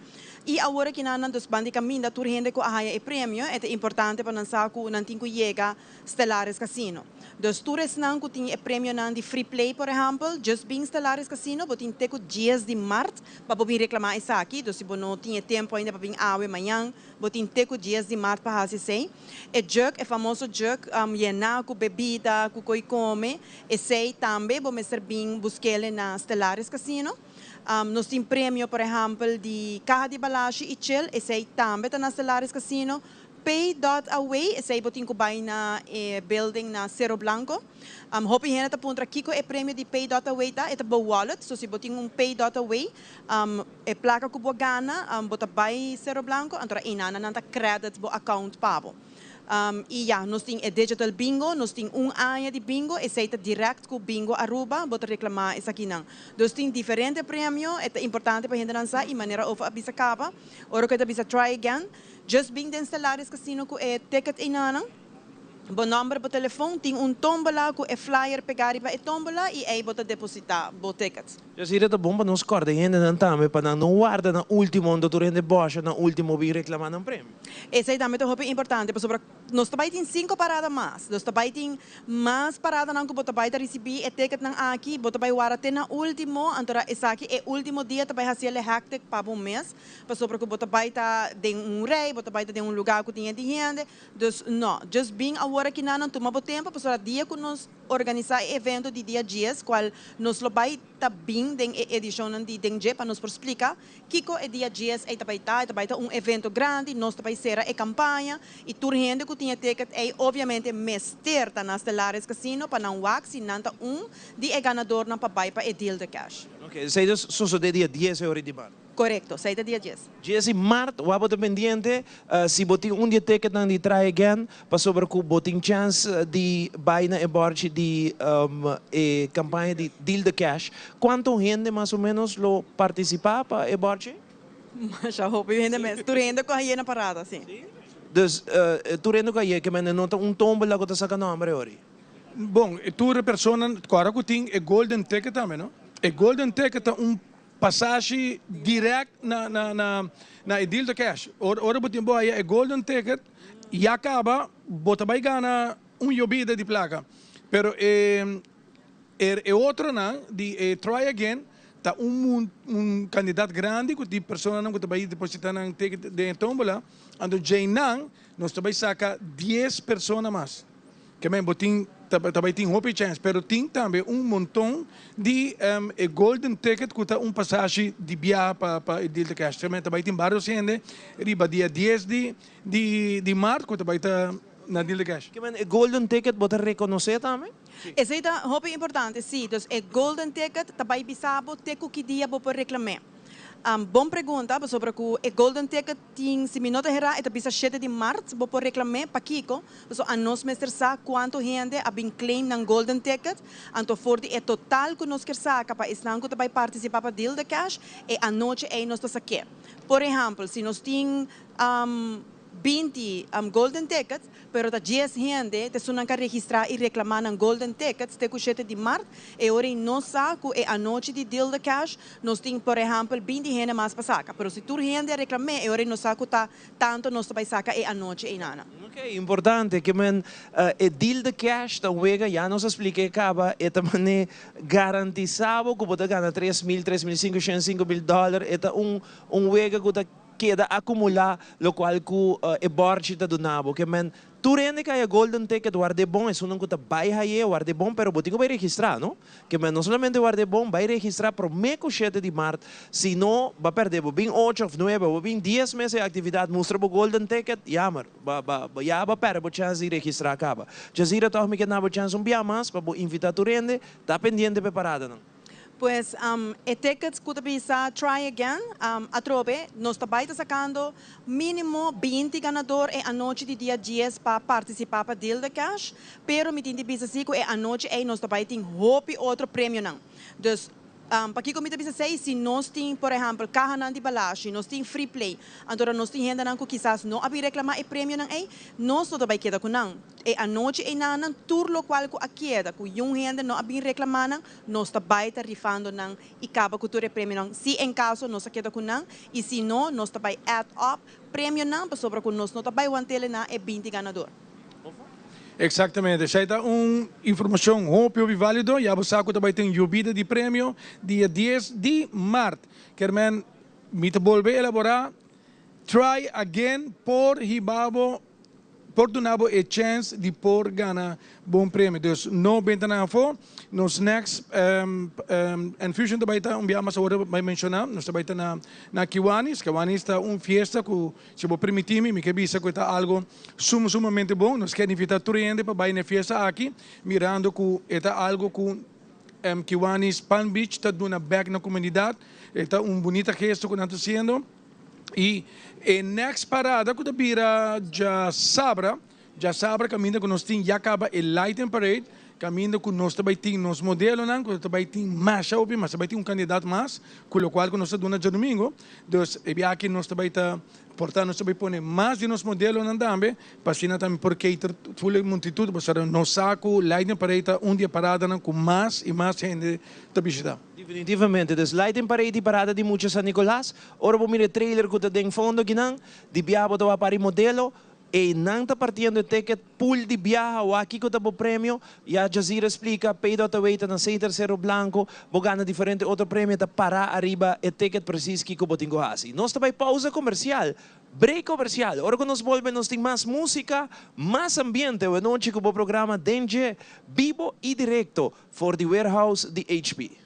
I awor aki nan nan dus ban di kaminda tur hende ku a haña e premio, e ta importante pa nan sa ku nan tin ku yega Stellaris Casino. Dus tur esnan ku tin e premionan di free play por ehèmpel, just bin Stellaris Casino, bo tin te ku dies di mart pa bo bin reklamá esaki. Dus si bo no tin e tempu ainda pa bin awe, mañan, bo tin te ku dies di mart pa hasi esei. E jug, e famoso jug yená ku bebida, ku koi kome, esei tambe bo mester bin busk'el na Stellaris Casino. Nos tin premio por ehempel di kaha di balashi i chel, esei tambe ta na Stellaris Casino. Pay dot away, esei bo tin ku bai na e building na Cerro Blanco. Hopi hende ta puntra kiko e premio di pay dot away ta, e ta bo wallet, so si bo tin un pay dot away, e plaka ku bo a gana, bo ta bai Cerro Blanco, anto einan nan ta credit bo account pa bo. Y ya, nos tin e digital bingo, nos tin un aña di bingo, esey ta direct cu Bingo Aruba, bo ta reclama esakinan. Dus tin diferente premio, e ta importante pa hendenan sa y manera Ofa a bisa caba, ora cu e ta bisa try again, just bin den Stellaris Casino cu e ticket einanan. Bo nòmber, bo telefòn, tin un tómbola ku e flyer pegá riba e tómbola i ei bo ta depositá bo ticket. Jazira, ta bon pa nos kòrda e hendenan tambe pa nan no warda na último anto tur hende bòsha na último bin reklamá nan premio. Esei tambe ta hopi importante pasobra nos ta bai tin sinku parada mas. Nos ta bai tin mas paradanan ku bo ta bai ta risibí e ticketnan aki. Bo ta bai warda te na último anto esaki e último dia ta bai hasi el e hectic pa bo mes pasobra ku bo ta bai ta den un rei, bo ta bai ta den un lugá ku tin hende hende. Dus no, just bin awor aki nan tuma bo tempo pasobra dia ku nos organisá e evento di dia djies kual nos lo bai ta bin den e edishonnan di den dje pa nos por splika kiko e dia djies ei ta bai ta. E ta bai ta un evento grandi, nos ta bai sera e kampaña i tur hende ku tin e ticket ei obviamente mester ta na Stellaris Casino pa nan wak si nan ta un di e ganadornan pa bai pa e deal de cash. Ok, esei ta sosodé dia dies e ora di maart. Korekto, esei ta dia djes. Djes di mart, wak bo ta pendiente si bo tin un di e ticketnan di Try Again, pasobra ku bo tin chèns di bai na e bòrchi di e kampaña di Deal the Cash. Kuantu hende mas o ménos lo partisipá pa e bòrchi? Masha hopi hende mes. Tur hende ku a yena parada, si. Dus, tur hende ku a yena, ke mende no ta un tómbola ku ta saka nòmber e ora? Bon, tur e personanan, kòrda ku tin e golden ticket tambe, no? E golden ticket ta un Pasashi direct na na na na e deal de cash. Ora ora bo tin bo haya e golden ticket ya caba bo ta bay gana un yobida di placa. Pero e e e otronan di e try again ta un mun un cantidad grandi cu di personanan cu ta bay deposita nan ticket den e tombola. Anto djeinan nos ta bay saca dies persona mas. Ke men bo tin ta ta bai tin hopi chèns, pero tin tambe un monton di e golden ticket ku ta un pasashi di biaha pa pa e deal de cash. Ke men ta bai tin barios hende riba dia dies di di di mart ku ta bai ta na deal de cash. Ke men e golden ticket bo ta rekonosé tambe? Esei ta hopi importante, sí. Dus e golden ticket ta bai bisa bo te ku ki dia bo por reklam'é. Bon pregunta, pasobra ku e golden ticket tin, si mi no ta herá, e ta bisa shete di mart bo por reklam'é. Pakiko? Pasobra anos mester sa kuantu hende a bin claim nan golden ticket, anto for di e total ku nos kier saka pa esnan ku ta bai partisipá pa deal de cash, e anochi ei nos ta sak'é. Por ehèmpel, si nos tin 20 golden tickets, pero ta dies hende ta esunnan ka registrá i reklamá nan golden tickets te ku shete di mart, e ora ei nos sa ku e anochi di deal de cash nos tin por ehèmpel 20 hende mas pa saka. Pero si tur hende a reklam'é, e ora ei nos sa ku ta tanto nos ta bai saka e anochi ei nana. Ok, importante ke men e deal de cash ta un wega, ya nos a splika e kaba, e ta mane garantisa bo ku bo ta gana 3000, 3500, 5000 dòler, e ta un un wega ku ta keda akumulá lokual ku e bòrchi ta duna bo. Ke men tur hende ku haya golden ticket ward'é bon, esunnan ku ta bai hay'é ward'é bon, pero bo tin ku bai registrá, no? Ke men no solamente ward'é bon, bai registrá promé ku shete di mart, si no bo a pèrdè bo bin ocho òf nuebe, bo bin dies mes e aktividat, mustra bo golden ticket, jammer, bo bo bo ya bo a pèrdè bo chèns di registrá kaba. Jazira tòg mi ke na bo chèns un bia mas pa bo invitá tur hende ta pendiente pa e paradanan. Pues e tickets cu ta bisa try again atrobe nos ta bay ta sacando minimo 20 ganador e anochi di dia 10 pa participa pa deal de cash, pero mi tin di bisa si cu e anochi ey nos ta bay tin hopi otro premionan. Dus pakico mi ta bisa esey? Si nos tin por ehempel cahanan di balashi, nos tin free play, anto nos tin hendenan cu kisas no a bin reclama e premionan ey, nos no ta bay keda cu nan. E anochi eynan tur locual cu a keda cu yun hende no a bin reclama nan, nos ta bai ta rifando nan y caba cu tur e premionan. Si en caso nos a keda cu nan y si no, nos ta bai add up premionan pasobra cu nos no ta bai wantele na e 20 ganador. Exactamente. Esey ta un informacion hopi hopi valido. Ya bo sa cu ta bai tin yobida di premio dia 10 di maart. Kermen, mi ta bolbe elabora Try again por hiba bo por duna bo e chance di por gana bon premio. Dus no benta nan afo. Nos next Enfusion ta bai ta un bia mas awor bai menciona. Nos ta bai ta na na Kiwanis. Kiwanis ta un fiesta cu si bo permiti mi, mi ke bisa cu e ta algo suma sumamente bon. Nos kier invita tur hende pa bai na e fiesta aki mirando cu e ta algo cu Kiwanis Palm Beach ta duna bek na comunidad. E ta un bunita gesto cu nan ta haciendo. Y e next parada cu ta bira djasabra, djasabra caminda cu nos tin ya caba e lighting parade. Caminda cu nos ta bay tin nos modelonan, cu ta bay tin masha hopi, mas ta bay tin un cantidad mas, cu locual cu nos ta duna djadomingo. Dus e biaha nos ta bay ta porta nos ta bay pone mas di nos modelonan tambe, pa asina tambe por cater full e multitud, pasobra nos sa cu Lightning Parade ta un di e paradanan cu mas y mas hende ta bishita. Definitivamente. Dus Lightning Parade y Parada di Mucha San Nicolas, ora bo mira e trailer cu ta den fondo akinan, di biaha bo ta wak pari modelo, Ey nan ta partiendo e ticket pool di biaha wak kico ta bo premio, ya Jazira splica, Pay dot away ta na Center Cerro Blanco, bo gana diferente otro premio ta para ariba e ticket precies kico bo tin cu haci. Nos ta bay pausa comercial, break comercial, ora cu nos bolbe nos tin mas musica, mas ambiente awe nochi cu bo programa Den Dje, bibo y directo for di warehouse di HP.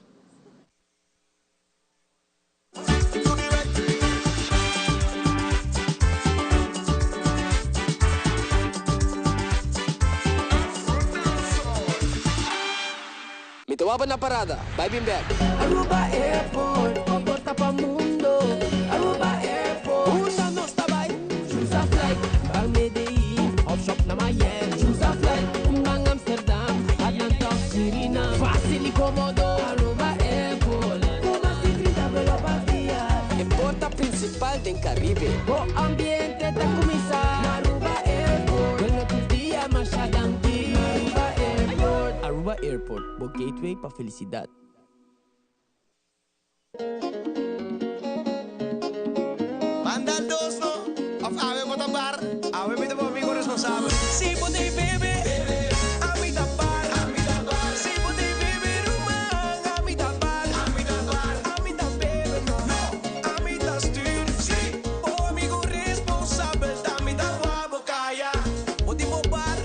Mi ta waba na parada, bai bin bek. Aruba Airport, bo porta pa mundo. Aruba Airport, unda nos ta bai? Choose a flight, ban Medellin of shop na Miami. Choose a flight, ban Amsterdam, Atlanta of Suriname. Facil y comodo, Aruba Airport. Cu mas di 30 vuelo pa dia. E porta principal den Caribe. Bo ambiente ta cuminsa na Aruba Airport. Vuelo tur dia, masha danki. Na Aruba Airport. Aruba Airport, bo gateway pa felicidad. Manda dos no, of awe bo ta bar. Awe mi ta bo amigo responsabel. Si bo t'ey bebe, ami ta bar. Si bo t'ey bebe ruman, ami ta bar. Ami ta bebe no, ami ta stuur. Si bo amigo responsabel, ta mi ta wak bo caya. Bo tin bo bar,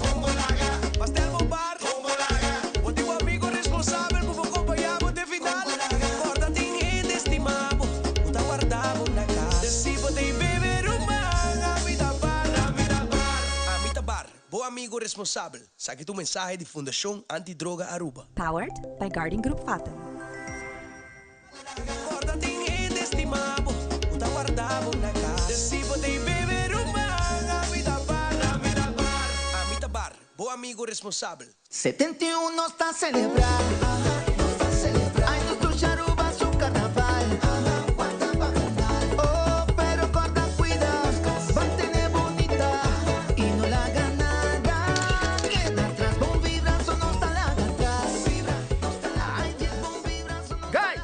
pastel bo bar. Bo tin bo amigo responsabel cu bo compaña bo te final. Corda tin hende estima bo cu ta warda bo na cas. Si bo t'ey bebe ruman, ami ta bar. Ami ta bar, bo amigo responsabel. Saki ta un mensahe di Fundacion Anti Droga Aruba. Powered by Guarding Group Fatum. Corda tin hende estima bo cu ta warda bo na cas. Si bo t'ey bebe ruman, ami ta bar. Ami ta bar, bo amigo responsabel. 71 nos ta celebra, nos ta celebra. Ay, nos dushi Aruba su carnaval, guarda bacanal. Oh, pero corda cuida, mantene bunita y no laga nada keda atras. Bon vibra, so nos ta laga atras. Ay, djis bon vibra, so nos ta Guys,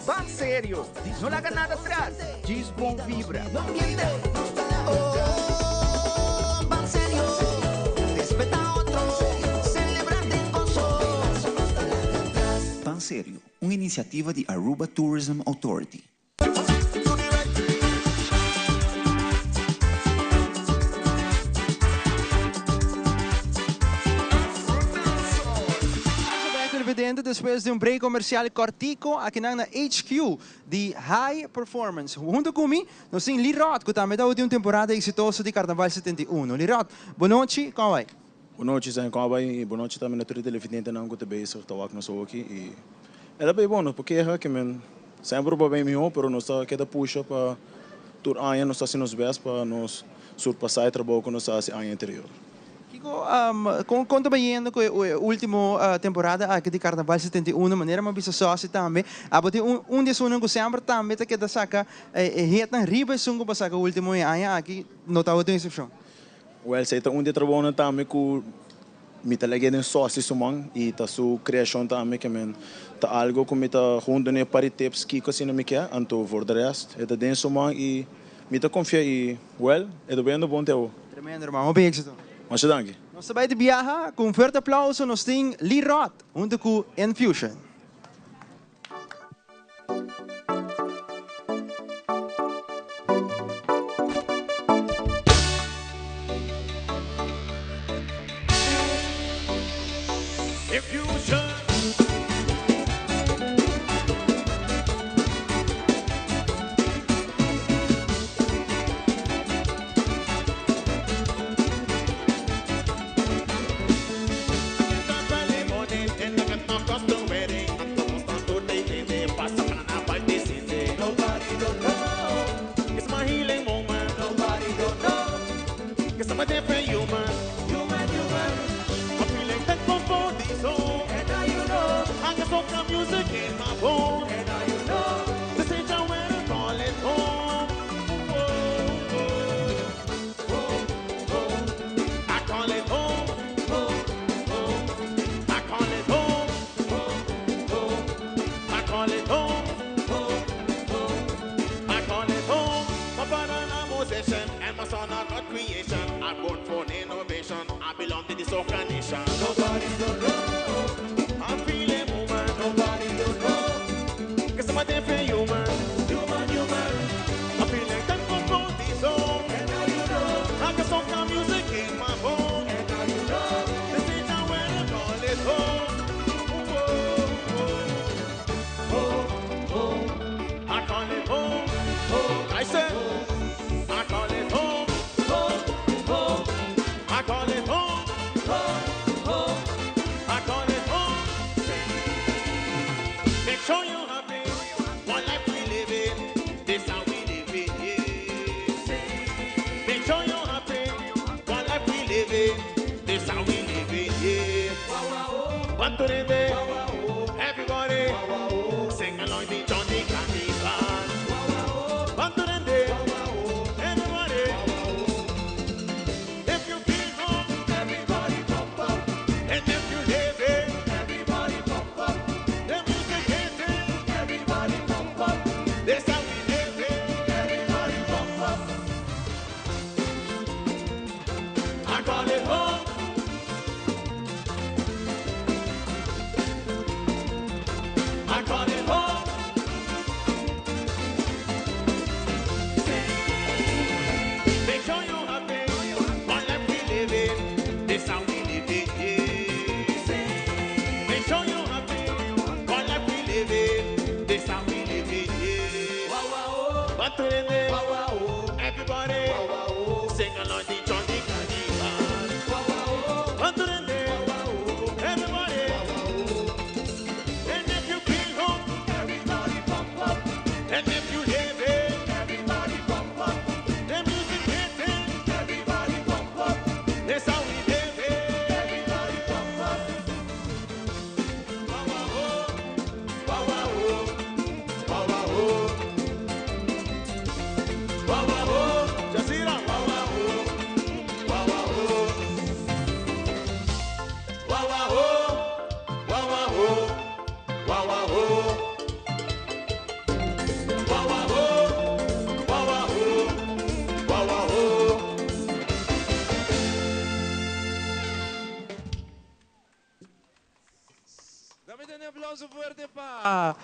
ban serio, no laga nada atras, djis bon vibra. Oh, ban serio, respeta otro, celebra den gozo. Ban Serio, un iniciativa di Aruba Tourism Authority. Televidente, despues di un break comercial cortico akinan na HQ di High Performance. Hunto cu mi nos tin Lee Rod cu tambe ta di un temporada exitoso di Carnaval 71. Lee Rod, bon nochi, con a bay? Bon nochi Zain, con a bay? Y bon nochi tambe na tur e televidentenan cu ta bezig ta wak nos hoki. Y e ta bay bon, no por keha, ke men semper por bay miho, pero nos ta keda pusha pa tur aña nos ta haci nos best pa nos surpasa e trabou cu nos a haci aña anterior. Kiko, con con ta bayendo cu e ultimo temporada aki di Carnaval 71? Manera mi a bisa Sosy tambe, abo tin un un di esunnan cu semper tambe ta keda saca e hetnan riba esun cu bo a saca ultimo e aña aki, no tabata un excepcion. Wel, esey ta un di e trabounan tambe cu mi ta lag'e den Sosy su man y ta su creacion tambe, ke men ta algo cu mi ta hunto n'e par di tips kiko asina mi ke, anto voor de rest e ta den su man y mi ta confia y wel, e ta bayendo bon te awo. Tremendo hermano, hopi éxito. Masha danki. Nos ta bai di biaha cu un fuerte aplauso nos tin Lee Rod hunto cu Infusion. Infusion. I'm born for innovation. I belong to the soca nation. Nobody don't know. I'm feeling woman. Nobody don't know. Cause I'm a different human. Human, human. I'm feeling thankful for this song. And now you know. I got soca music in my bone. And now you know. This is how I call it home. Oh, oh, oh. I call it home. Oh, I said, I call it home. Home, home. I call it home. Home, home. I call it home. Make sure you're happy. One life we live in. This how we live it. Yeah. Make sure you're happy. One life we live in. This how we live it. Yeah. One to the day. Everybody. Sing along the Johnny Carnival. One to the day. Everybody. If you feel home, everybody pump up. And if you live it, everybody pump up. The music is in, everybody pump up. This how we live it, everybody pump up. I call it home. I call it home. Make sure you're happy. One life we live in. This how we live it. Yeah. Make sure you're happy. One life we live in. This how we live it. Yeah. One to the day. Everybody. Sing along the Johnny Carnival. One to the day. Everybody. And if you feel home, everybody pump up. And if you live it, everybody pump up. The music hitting, everybody pump up. This how we live it, everybody pump up. Wow, wow, oh. Wow, wow, oh. Wow, wow, oh. Wow, wow, oh. Jazeera, wow, wow, oh. Wow, wow, oh. Wow, wow, oh. Wow, wow, oh. Wow, wow, oh. Wow, wow, oh. Wow, wow, oh. Wow, wow, oh. Dame un aplauso fuerte pa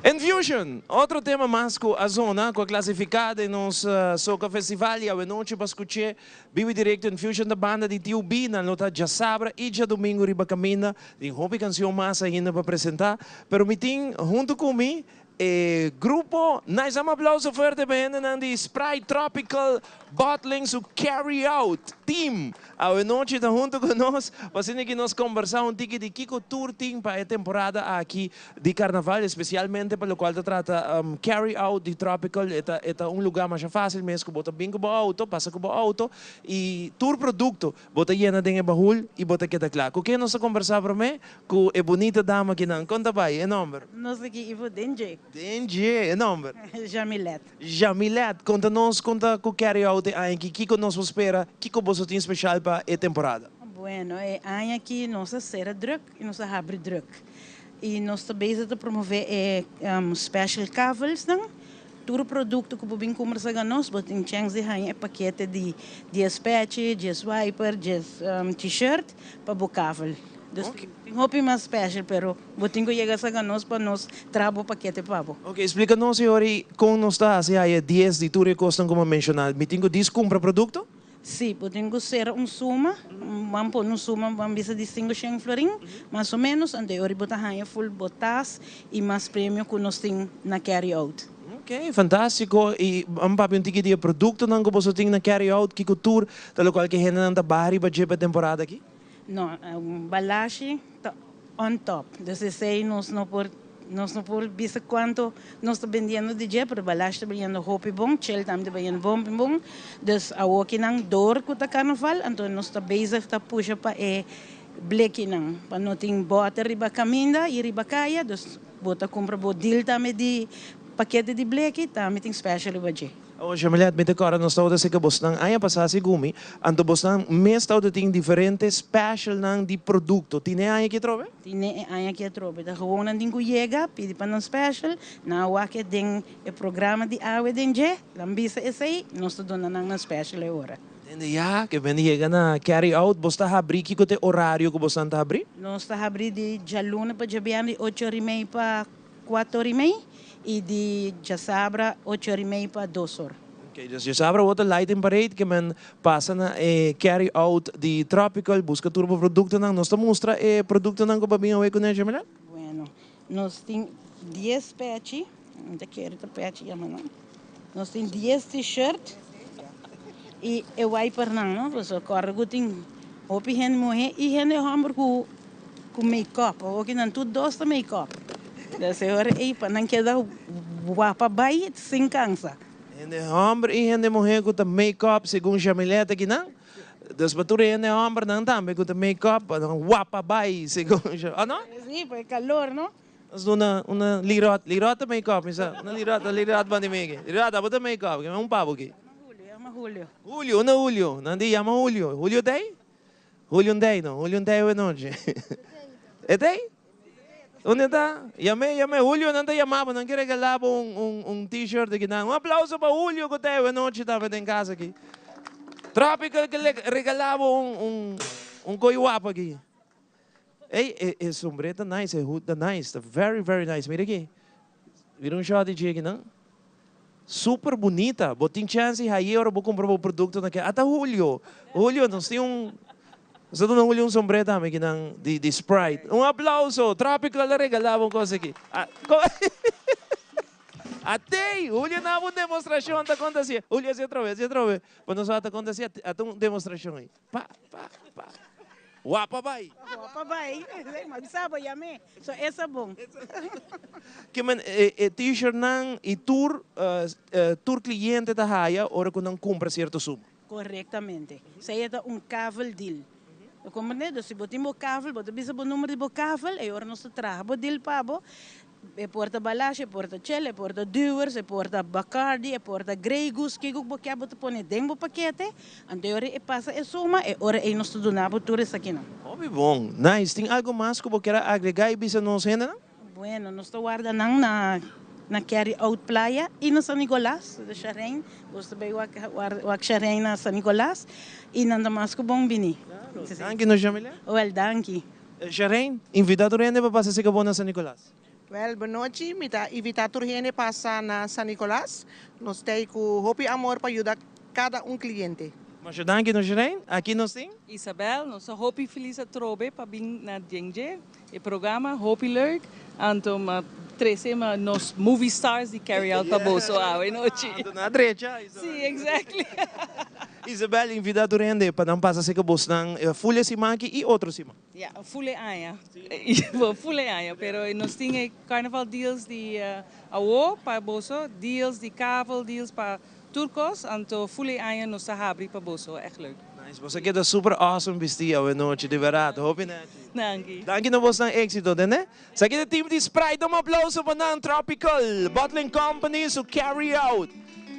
Infusion, otro tema mas cu a zona, cu a clasifica den nos Soca Festival y awenochi pa scucha bibo directo Infusion da banda di Tio B nan lo ta diasabra y diadomingo riba caminda tin hopi cancion mas ainda pa presenta pero mi tin hunto cu mi e grupo nice dame aplauso fuerte pa hendenan di Sprite Tropical Bottling su Carry Out Team awenochi ta hunto cu nos pa asina ki nos combersa un tiki di kico tur tin pa e temporada aki di carnaval especialmente pa locual ta trata Carry Out di Tropical e ta e ta un lugar masha facil mes cu bo ta bin cu bo auto pasa cu bo auto y tur producto bo ta yena den e bahul y bo ta keda cla. Cu ken nos ta combersa prome? Cu e bunita dama akinan. Con ta bay? E nomber? Nos aki Ivo Denje. Denje, e nomber? Jamilet. Jamilet, conta nos con ta cu Carry Out e aña aki. Kico nos por spera? Kico boso tin special pa e temporada? Bueno, e aña aki nos a cera druk y nos a habri druk. Y nos ta bezig ta promove e special kavelsnan. Tur producto cu bo bin cumpra sa nos, bo tin chance di haña e pakete di 10 pechi, 10 wiper, 10 t-shirt pa bo kavel. Dus tin hopi mas special, pero bo tin cu yega sa nos pa nos traha bo pakete pa bo. Ok, explica nos Yori con nos ta haci haya 10 di tur e cosnan cu bo a menciona. Mi tin cu dis cumpra producto? Si, bo tin cu cera un suma, ban pone un suma, ban bisa di cinco shen florin, mas o menos, anto e ora bo ta haña full bo tas y mas premio cu nos tin na Carry Out. Ok, fantastico. Y ban papia un tiki di e productonan cu boso tin na Carry Out, kico tur ta locual cu e hendenan ta baha riba dje pa e temporada aki? No, Balashi ta on top. Dus esey nos no por nos no por bisa cuanto nos ta bendiendo di dje, pero Balashi ta bendiendo hopi bon, Chel tambe ta bendiendo hopi bon. Dus awokinan door cu ta carnaval, anto nos ta bezig ta pusha pa e blekinan, pa no tin boter riba caminda y riba caya, dus bo ta cumpra bo deal tambe di pakete di bleki, tambe tin special riba dje. Oh, Jamilet, mi ta kòrda nos tabata seka bosnan aña pasá segun mi, anto bosnan mes tabata tin diferente specialnan di produkto. Tin e aña aki atrobe? Tin e aña aki atrobe. Ta gewoon nan tin ku yega, pidi pa nan special, nan a wak e den e programa di awe den dje, nan bisa esei, nos ta duna nan nan special e ora. Tende ya, ke men yega na carry out, bos ta habrí, kiko ta e orario ku bosnan ta habrí? Nos ta habrí di djaluna pa djabièrnè di ocho ora i mei pa kuater ora i mei i di djasabra ocho ora i mei pa dos or. Ok, dus djasabra bo ta lighting parade, ke men pasa na e carry out di Tropical, buska tur bo produktonan. Nos ta mustra e produktonan ku bo a bin awe kuné, Jamila? Bueno, nos tin dies pechi, mi ta kere ta pechi yama no. Nos tin dies t-shirt y e wipernan no, pasobra kòrda ku tin hopi hende muhé y hende hòmber ku ku make-up, awoki nan tur dos ta make-up. Des e ora ei pa nan keda wapa bai sin kansa. Hende hòmber y hende muhé ku ta make-up segun Jamilette akinan. Dus pa tur e hende hòmbernan tambe ku ta make-up pa nan wapa bai segun o no? Sí, pa e kalor no. Nos duna una lirot, lirot ta make-up mi sa, una lirot, lirot banda di mi aki, lirot abo ta make-up, kimen un pabo aki. Yama Julio, yama Julio. Julio, unda Julio? Nan di yama Julio, Julio ta ei? Julio no ta ei no, Julio no ta ei awe nochi. E ta ei? Unda e ta? Yam'é, yam'é, Julio nan ta yama bo, nan ke regala bo un un un t-shirt aki nan. Un aplauso pa Julio ku ta ei awe nochi tambe den kas aki. Tropical ke regala bo un un un koi wapu aki. Ey, e e sombré ta nice, e hoed ta nice, ta very very nice. Mira aki. Mira un shot di dje aki nan. Super bunita. Bo tin chance di haye ora bo cumpra bo producto na ke. Ata Julio. Julio, nos tin un, nos ta duna Julio un sombré tambe aki nan di di Sprite. Un aplauso. Tropical a regala bo un cos aki. Atey! Julio na un demostracion ta conta así. Julio haci otra vez, haci otra vez. Pa nos wak ta conta así, ata un demostracion ey. Pa, pa, pa. Wapa bai. Wapa bai. Ma bisa bo yam'é. So esa bon. Ke men e t-shirtnan i tur tur kliente ta haya ora ku nan kumpra sierto suma. Korektamente. Esei ta un kavel deal. Bo komprendé? Dus si bo tin bo kavel, bo ta bisa bo number di bo kavel, e ora nos ta traha bo deal pa bo. E por ta Balashi, e por ta Chel, e por ta Dewars, e por ta Bacardi, e por ta Grey Goose, kiko ku bo kier bo ta pone den bo pakete, anto e ora e pasa e suma, e ora ei nos ta duna bo tur esakinan. Hopi bon. Nice. Tin algo mas ku bo kier a agrega i bisa nos hendenan? Bueno, nos ta warda nan na na Carry Out Playa i na San Nicolas, de Sharijn. Bo ta bai wak wak Sharijn na San Nicolas i nan ta mas ku bon bini. Danki no Jamila. Wel, danki. Sharijn, invita tur hende pa pasa seka bo na San Nicolas. Wel, bonochi. Mi ta invita tur hende pasa na San Nicolas. Nos ta ei ku hopi amor pa yuda kada un kliente. Masha danki no Sharijn. Aki nos tin. Isabel, nos ta hopi felis atrobe pa bin na Djengdje. E programa hopi leuk. Anto m'a trece ma nos movie stars di Carry Out pa boso awe nochi. Anto nan a drecha, Isabel. Si, exactly. Isabel, invita tur hende pa nan pasa cerca bosnan ful e siman aki y otro siman. Ya, ful e aña. Ful e aña, pero nos tin e carnaval deals di awo pa boso, deals di kavel, deals pa tur kos, anto ful e aña nos ta habri pa boso, echt leuk. Nice, boso a keda super awesome bisti awe nochi, di berdad, hopi nechi. Danki. Danki na bosnan exito, tende? Esaki ta e team di Sprite, un aplauso pa nan, Tropical Bottling Company su carry out.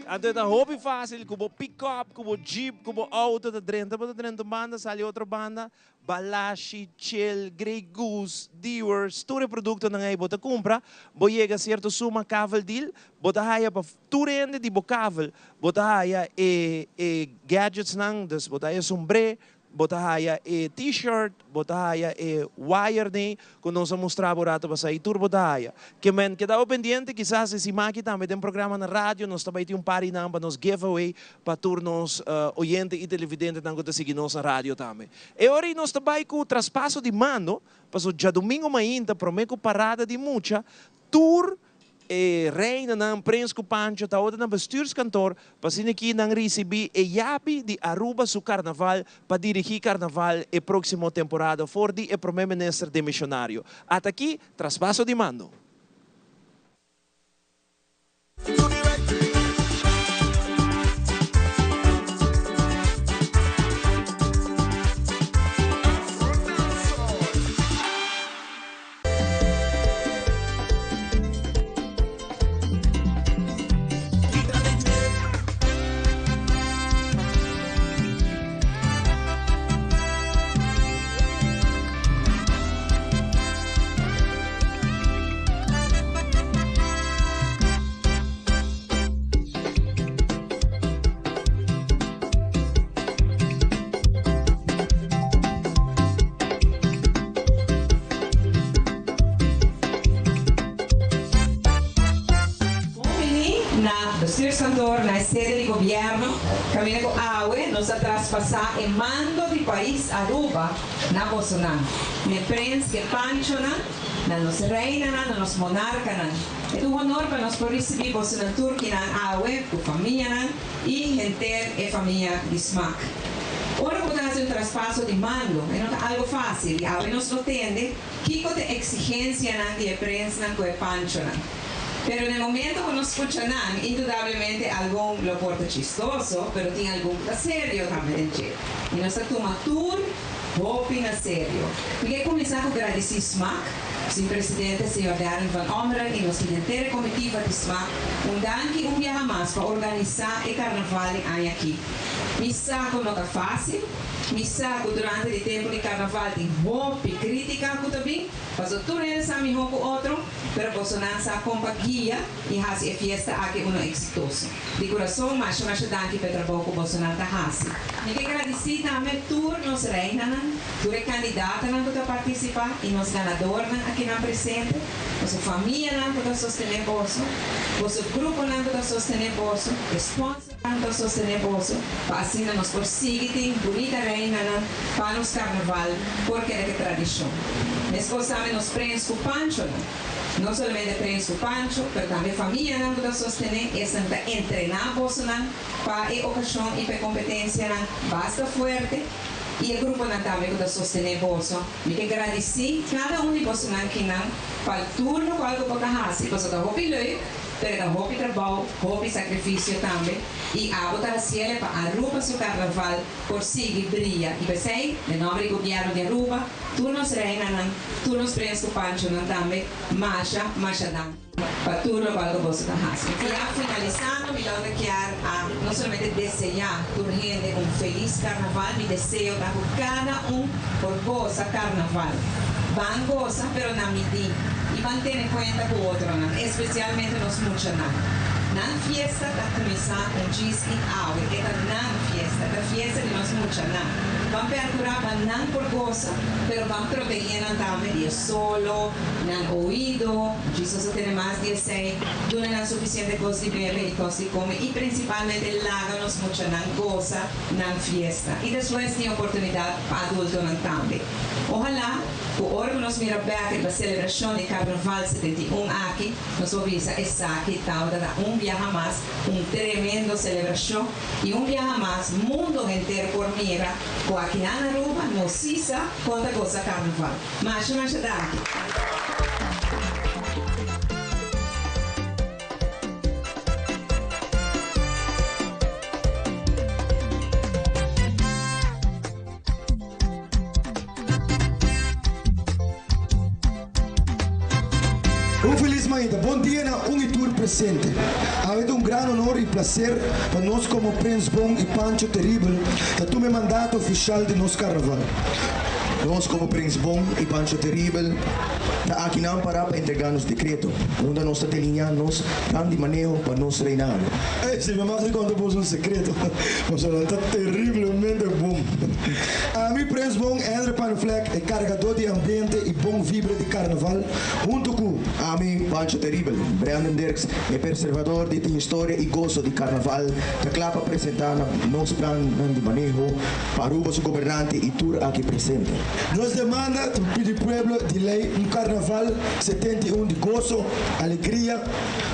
Anto e ta hopi facil cu bo pick up, cu bo jeep, cu bo auto ta drenta, bo ta drenta un banda, sali otro banda, Balashi, Chill, Grey Goose, Dewar's, tur e productonan ey bo ta cumpra, bo yega cierto suma kavel deal, bo ta haya pa tur hende di bo kavel, bo ta haya e e gadgetsnan, dus bo ta haya sombré, Bo ta haya e T-shirt, bo ta haya e wire den ku nos a mustra bo rato pasá i tur bo ta haya. Ke men keda bo pendiente, kisas e siman aki tambe den programa na radio nos ta bai tin un par di nan pa nos giveaway pa tur nos oyente i televidentenan ku ta sigui nos na radio tambe. E ora ei nos ta bai ku traspaso di mando, pasobra djadumingu mainta promé ku parada di mucha tur E reinanan, Prins ku Pancho tabata na bestuurskantoor pa asina ki nan risibí e yabi di Aruba su karnaval pa dirigí karnaval e próksimo temporada for di e promé minister demisionario. Ata aki, traspaso di mando. Caminda cu awe nos a traspasa e mando di pais Aruba na bosonan, n'e prins cu e panchonan, na nos reinanan, na nos monarcanan. E ta un honor pa nos por ricibi bosonan tur kinan awe cu famianan y henter e famia di Smaak. Ora cu bo ta haci un traspaso di mando, e no ta algo facil y awe nos lo tende kico ta e exigencianan di e prinsnan cu e panchonan. Pero na e momento cu nos scucha nan, indudablemente algun lo por ta chistoso, pero tin algun cu ta serio tambe den dje. Y nos ta tuma tur hopi na serio. Mi ke cuminsa cu gradici Smaak, sin presidente señor Darren van Ommeren y nos henter e comitiva di Smaak un danki un biaha mas pa organisa e carnaval den aña aki. Mi sa cu no ta facil, mi sa cu durante di tempo di carnaval tin hopi critica cu ta bin, paso tur hende sa miho cu otro, Pero bosonan sa kon pa guia i hasi e fiesta aki uno eksitoso. Di kurason masha masha danki pa e trabou ku bosonan ta hasi. Mi ke gradisí tambe tur nos reinanan, tur e kandidatanan ku ta partisipá i nos ganadornan akinan presente, boso famianan ku ta sostené boso, boso gruponan ku ta sostené boso, e sponsornan ku ta sostené boso, pa asina nos por sigui tin bunita reinanan pa nos karnaval por keda ku e tradishon. Meskos tambe nos prens ku panchonan. No solamente prens ku pancho, pero tambe famianan ku ta sostené esnan ku ta entrená bosonan pa e okashon i pa e kompetensianan basta fuerte i e gruponan tambe ku ta sostené boso. Mi ke gradisí kada un di bosonan kinan pa tur lokual ku bo ta hasi, pasobra ta hopi leuk, pero ta hopi trabou, hopi sakrifisio tambe i abo ta hasiele pa Aruba su karnaval por sigui bria y p'esey, den nomber di Gobierno di Aruba, tur nos reinanan, tur nos prens cu panchonan tambe, masha, masha danki pa tur locual cu boso ta haci. Y ya finalisando, mi lo ta kier a no solamente desea tur hende un feliz Carnaval, mi deseo ta cu cada un por goza Carnaval. Ban goza, pero na midi y ban tene cuenta cu otronan, especialmente nos muchanan. Nan fiesta ta cuminsa un djis y awe, e ta nan fiesta, ta fiesta di nos muchanan. Ban percura pa nan por goza, pero ban protege nan tambe di e solo, nan oido, Jesus a tene mas di esey, duna nan suficiente cos di bebe y cos di come y principalmente laga nos muchanan goza nan fiesta. Y despues tin oportunidad pa adultonan tambe. Ojalá cu ora cu nos mira bek riba celebracion di Carnaval 71 aki, nos por bisa esaki tabata ta un biaha mas un tremendo celebracion y un biaha mas mundo henter por mira cu aki nan Aruba no si sa con ta goza Carnaval. Masha masha danki. Un felis mainta, bon dia na un y tur presente. Awe ta un gran honor y placer pa nos como Prins Bon y Pancho Terrible ta tuma e mandato oficial di nos carnaval. Nos como Prins Bon y Pancho Terrible ta akinan para pa entrega nos decreto, unda nos ta delinea nos plan di maneho pa nos reinado. Ey, si mi mag di conta boso un secreto, boso nan ta terriblemente bon. Ami Prins Bon Endre Panflek, e kargadó di ambiente i bon vibra di karnaval, huntu ku. Ami Pancho Teribel, Brandon Dirks, e perservador di tin historia i goso di karnaval, ta kla pa presentá na nos plannan di maneho pa Aruba su gobernante i tur aki presente. Nos demanda ta pidi pueblo di lei un karnaval 71 di goso, alegria,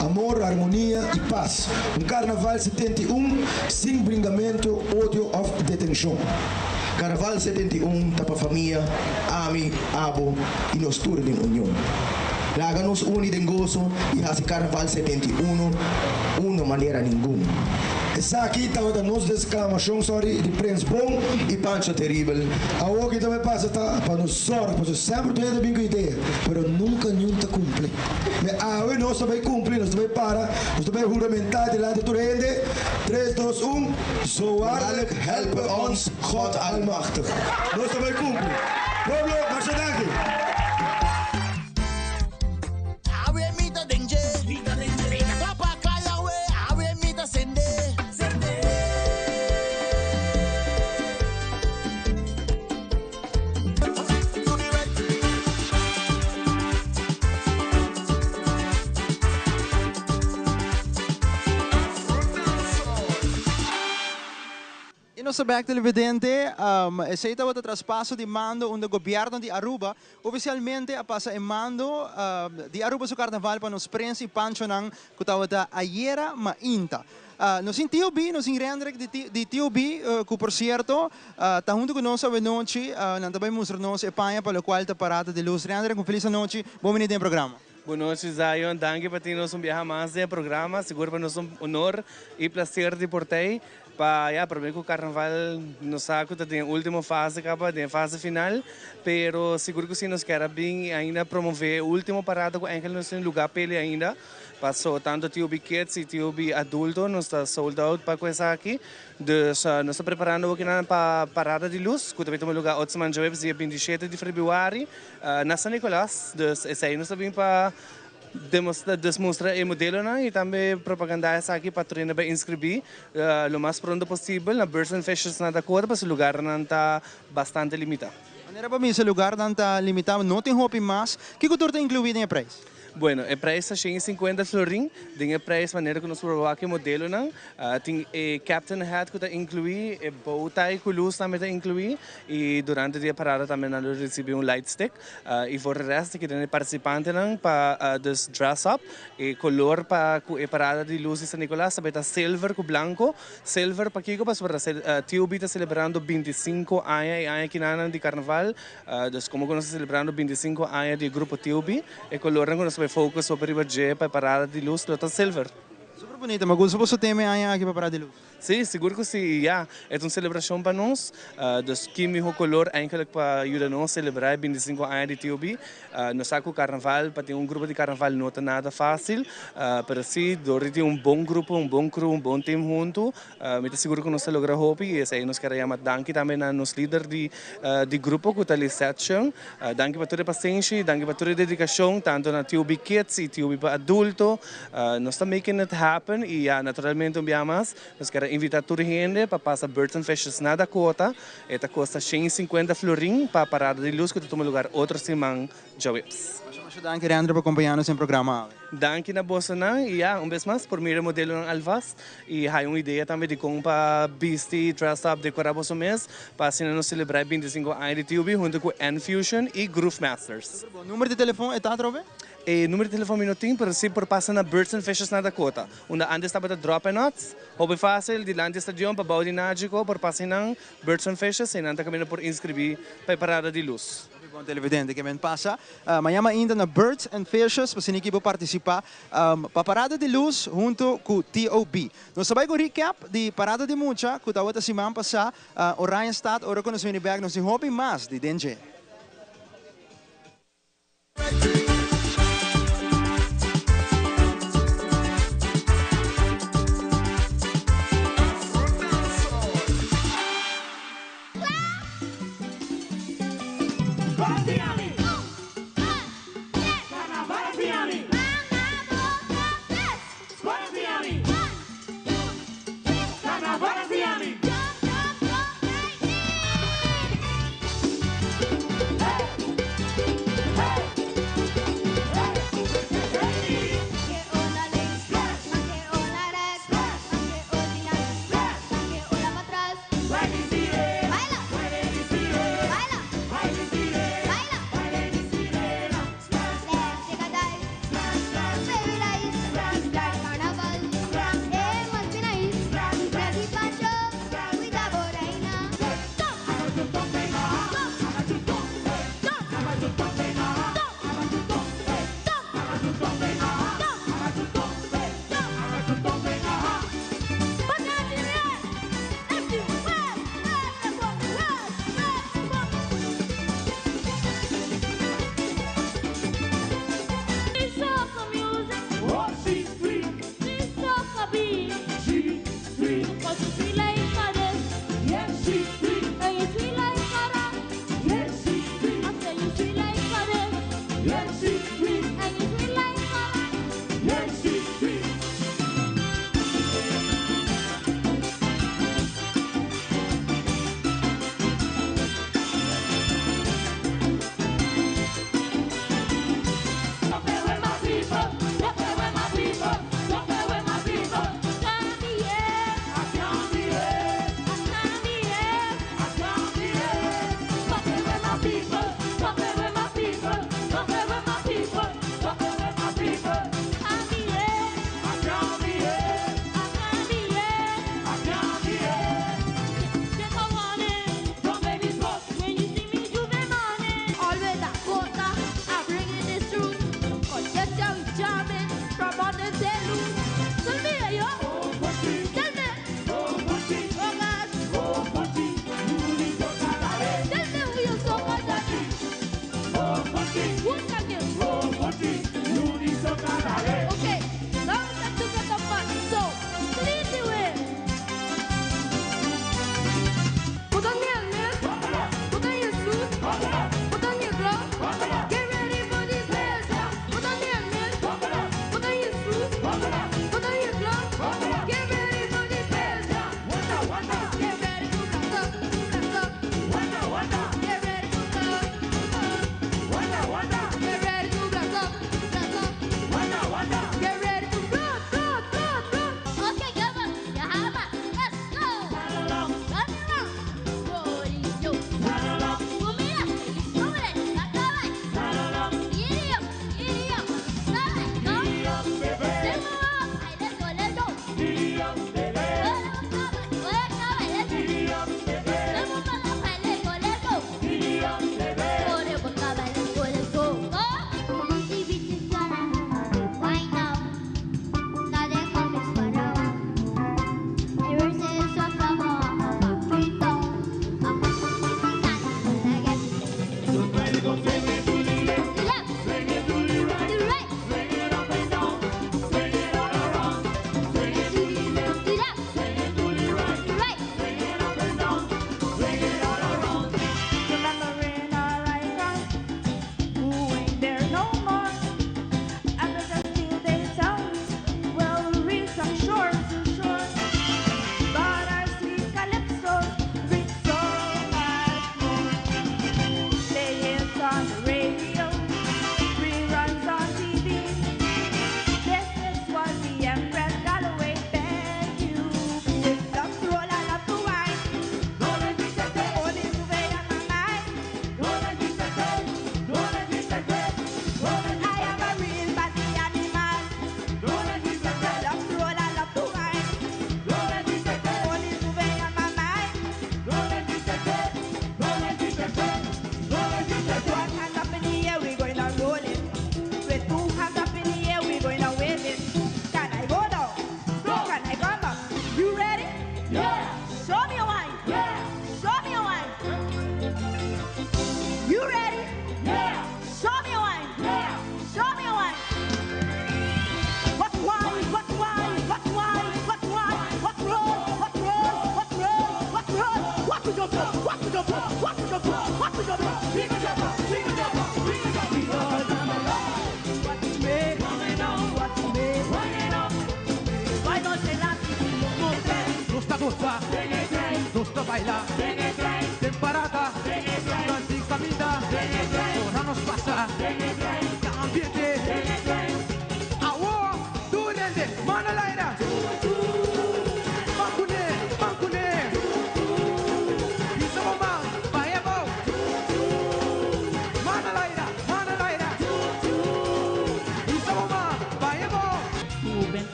amor, armonia i pas. Un Karnaval 71 sin bringamentu, odio òf detenshon. Karnaval 71 ta pa famia, ami, abo i nos tur den union. Laga nos uni den goso i hasi Karnaval 71 uno manera ningun. Esaki tabata nos desklamashon, sorry, di Prins Bon i Pancho Teribel. Awor ki ta bai pasa ta pa nos sòrg, pasobra semper tur hende ta bin ku idea, pero nunka niun ta kumpli. Me awe nos ta bai kumpli, nos ta bai para, nos ta bai huramentá dilanti tur hende, Tres, dos, un, Zo waarlijk helpe ons God Almachtig. Nos ta bai kumpli. Pueblo, masha danki. Awe mi ta den dje. Mi ta den dje. Mi ta kla pa kai awe, awe mi ta sende. Sende. nos ta bek televidente, esey tabata traspaso di mando unda gobierno di Aruba oficialmente a pasa e mando di Aruba su carnaval pa nos Prins y Panchonan cu tabata ayera mainta. Nos tin TOB, nos tin Rendrick di TOB cu por cierto ta hunto cu nos awenochi, nan ta bay mustra nos e paña pa locual ta Parada di Luz. Rendrick, un feliz anochi, bon bini den e programa. Bon nochi Zion, danki pa tin nos un biaha mas den e programa, sigur pa nos un honor y placer di por t'ey pa ya prome cu carnaval nos sa cu ta den e ultimo fase caba, den e fase final, pero sigur cu si nos kier a bin y ainda promove e ultimo parada cu eigenlijk nos tin lugar pele ainda, paso tanto TOB Kids y TOB Adulto nos ta sold out pa cu esaki, dus nos ta preparando hokinan pa parada di luz cu ta bay tuma lugar otro siman djaweps dia 27 di februari. Na San Nicolas, dus esei nos ta bin pa demostra, dus mustra e modelonan y tambe propaganda esaki pa tur hende bay inscribi lo mas pronto posibel na Birds and Fishes na Dakota pasobra lugarnan ta bastante limita. Manera pa bisa lugarnan ta limita, no tin hopi mas. Kico tur ta inclui den e prijs? Bueno, e prijs ta 150 florin. Den e prijs manera cu nos por wak e modelonan, tin e captain hat cu ta inclui, e bow tie cu luz tambe ta inclui y durante di e parada tambe nan lo ricibi un light stick. Y voor de rest ta keda e participantenan pa dus dress up. E color pa cu e parada di luz di San Nicolas tambe ta silver cu blanco. Silver pakico? Pasobra TOB ta celebrando 25 aña e aña kinanan di carnaval. Dus como cu nos ta celebrando 25 aña di e grupo TOB, e colornan cu nos ta bay focus hopi riba dje pa e parada di luz lo ta silver. Super bunita, mi a gusta boso tema e aña aki pa parada di luz. Sí, sigur cu sí, y ya, e ta un celebracion pa nos, dus ki miho color eigenlijk pa yuda nos celebra e 25 aña di TOB. Nos sa cu carnaval, pa tin un grupo di carnaval no ta nada facil, pero sí, door di tin un bon grupo, un bon crew, un bon team hunto, Mi ta sigur ku nos ta logra hopi i esei nos kier a yama danki tambe na nos lider di di grupo ku ta Lisette Chung. Danki pa tur e pasenshi, danki pa tur e dedikashon tantu na TOB Kids i TOB pa adulto. Nos ta making it happen i ya naturalmente un bia mas nos kier a invita tur hende pa pasa Birds and Fishes na Dakota. E ta kosta 150 florin pa parada di lus ku ta tuma lugar otro siman djaweps. Masha masha danki Rendro pa kompaña nos den programa awe. Danki na bosonan y ya un bes mas por mira e modelonan alvast y haya un idea tambe di con pa bisti, dress up, decora boso mes pa asina nos celebra e 25 aña di TUB hunto cu N-Fusion y Groove Masters. Super bon. Numero di telefon e ta atrobe? E numero di telefon mi no tin pero si por pasa na Birds and Fishes na Dakota unda antes tabata Drop and Nuts. Hopi facil, dilanti e stadion pa bao di Nagico por pasa einan Birds and Fishes einan ta caminda por inscribi pa e parada di luz. Hopi bon televidente ke men pasa mañana ainda na Birds and Fishes pa asina ki bo participa pa Parada di Luz hunto cu TOB. Nos ta bay cu recap di Parada di Mucha cu tawata siman pasa Oranjestad ora cu nos bini bek nos tin hopi mas di den dje.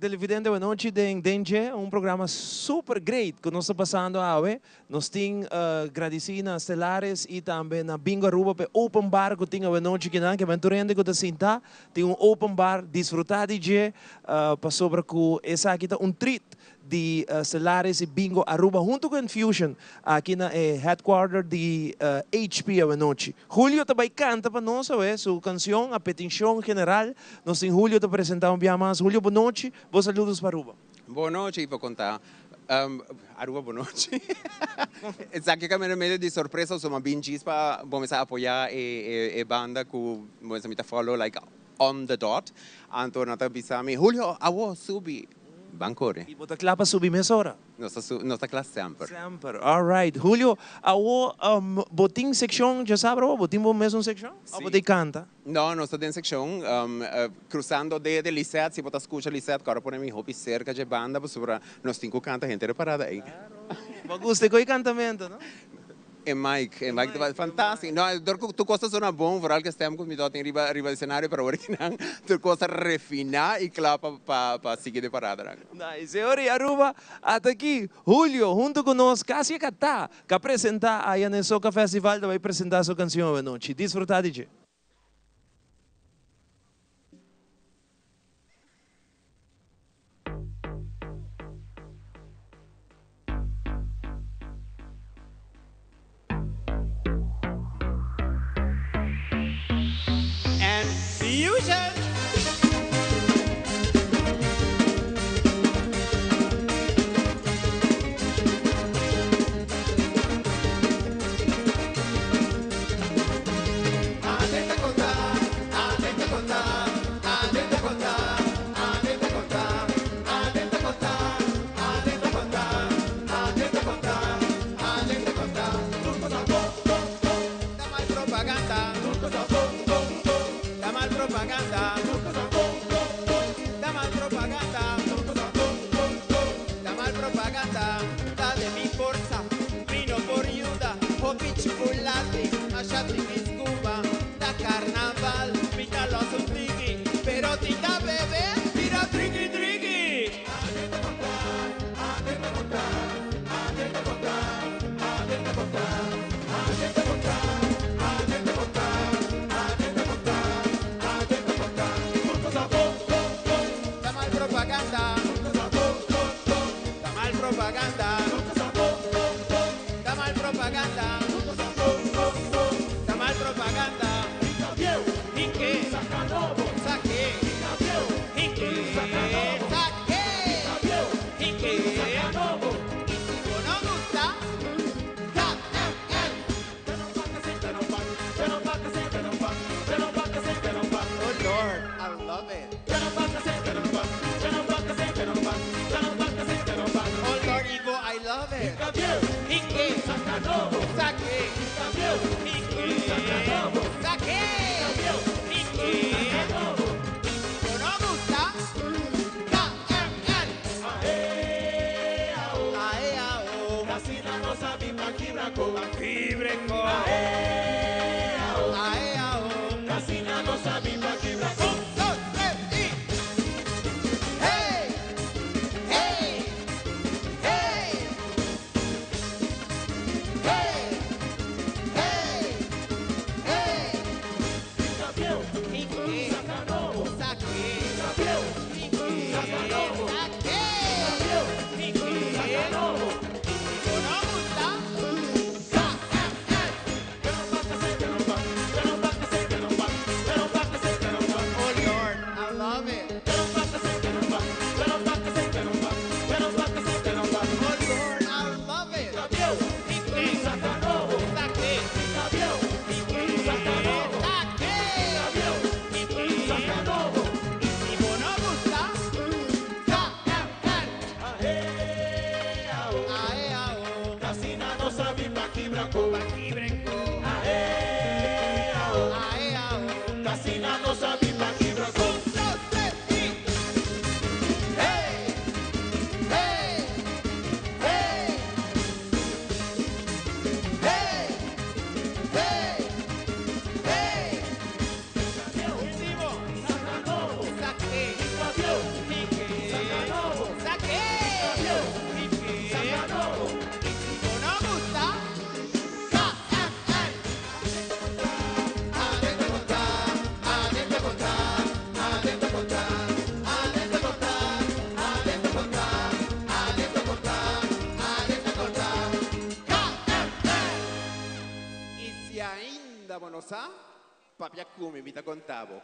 televidente anochi den Dengue, un programa super great ku nos ta pasando awe. Nos tin gradisí na Stellaris i tambe na Bingo Aruba pa e open bar ku tin awe nochi kinan. Ke men tur hende ku ta sinta tin un open bar, disfrutá di dje pasobra ku esaki ta un treat di Stellaris i Bingo Aruba huntu ku Enfusion aki na e headquarter di HP awe nochi. Julio ta bai kanta pa nos awe su kansion a petinshon general. Nos tin Julio ta presentá un bia mas. Julio bo nochi, bo saludos pa Aruba. Bo nochi pa konta Aruba bo nochi. Esaki kaminda medio di sorpresa so mi bin djis pa bo mester apoya e banda ku bo mester mi ta follow like on the dot. Anto nan ta bisa mi Julio awo subi ban kore. I bo ta kla pa subi mesora? Nos ta nos ta kla semper. Semper, alright. Julio, awo bo tin sekshon djasabra awo? Bo tin bo mesun sekshon? Of bo ta kanta? No, nos ta den sekshon cruzando de Lisette. Si bo ta skucha Lisette, kòrda pone mi hopi serka dje banda pasobra nos tin ku kanta henter e parada ei. Bo a gusta e koe kantamentu, no? E mic, e mic ta fantástico. No, dor ku tur kos ta sona bon, vooral ku e stem ku mi tabata tin riba riba escenario, pero awor kinan tur kos ta refiná i kla pa pa pa sigui den paradanan. Nice. E ora i Aruba ata aki, Julio hunto ku nos kasi a katá ku a presentá aya na e Soca Festival ta bai presentá su kansion awenochi. Disfrutá di dje. And fusion! no sa, papia ku mi, mi ta konta bo.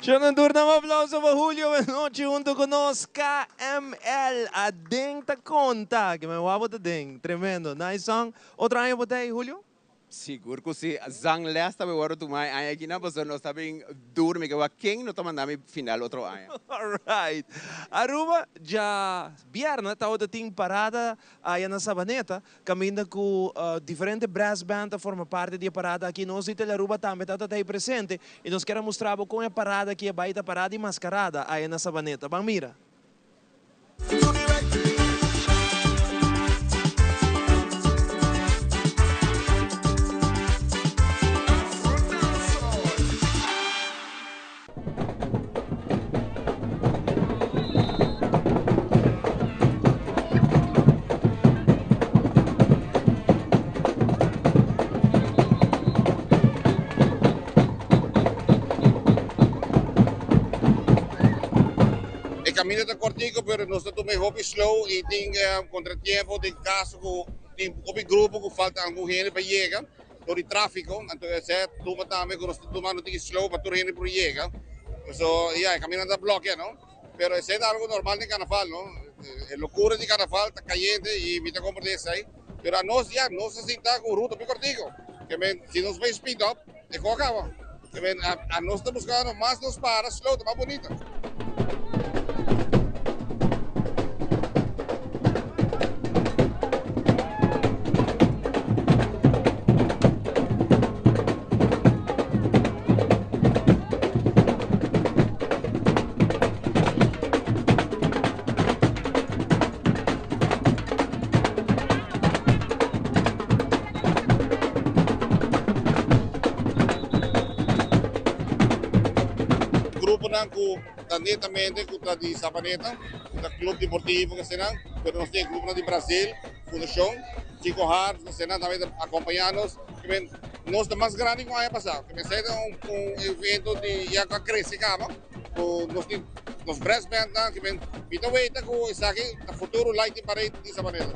Shonan tur dam aplauso pa Julio Benochi hunto ku nos KML Aden ta konta ke men wou bo ta den tremendo nice song otro aña bo ta ei Julio? Sigur ku si, zang les ta bay wòrdu tuma e aña akinan pasobra nos ta bin durmi ke wak ken no ta manda mi final otro aña. Alright. Aruba dja bierna tabata tin parada aya na Sabaneta Caminda cu diferente brass band ta forma parti di e parada aki. Nos di Telearuba tambe ta ta ei presente y nos kier a mustra bo con e parada aki a bay ta parada y mascarada aya na Sabaneta. Ban mira. E caminda ta cortico pero nos ta tuma e hopi slow y tin contratiempo den caso cu tin hopi grupo cu falta algun hende pa yega. Dor di tráfiko, anto esei tuma tambe ku nos ta tuma no tin ki slow pa tur hende por yega. So, ya, e kaminda ta blòkia, no? Pero esei ta algu normal den karnaval, no? E lokura di karnaval ta kayente i mi ta komprendé esei. Pero anos, ya, nos ta sinta ku un ruta muy kòrtiku. Ke men, si nos bai speed up, e kos a kaba. Ke men, anos ta buskando mas nos para slow ta mas bunita. Gruponan ku ta netamente ku ta di Sabaneta, ku ta Club Deportivo kasinan, pero nos tin e gruponan di Brasil, Fundashon Chico Harms kasinan tambe ta akompañá nos. Nos ta mas grandi ku aña pasá. Esei ta un evento di ya ku a krese kaba, ku nos tin nos brass bandnan. Mi ta weta ku esaki ta futuro Lighting Parade di Sabaneta.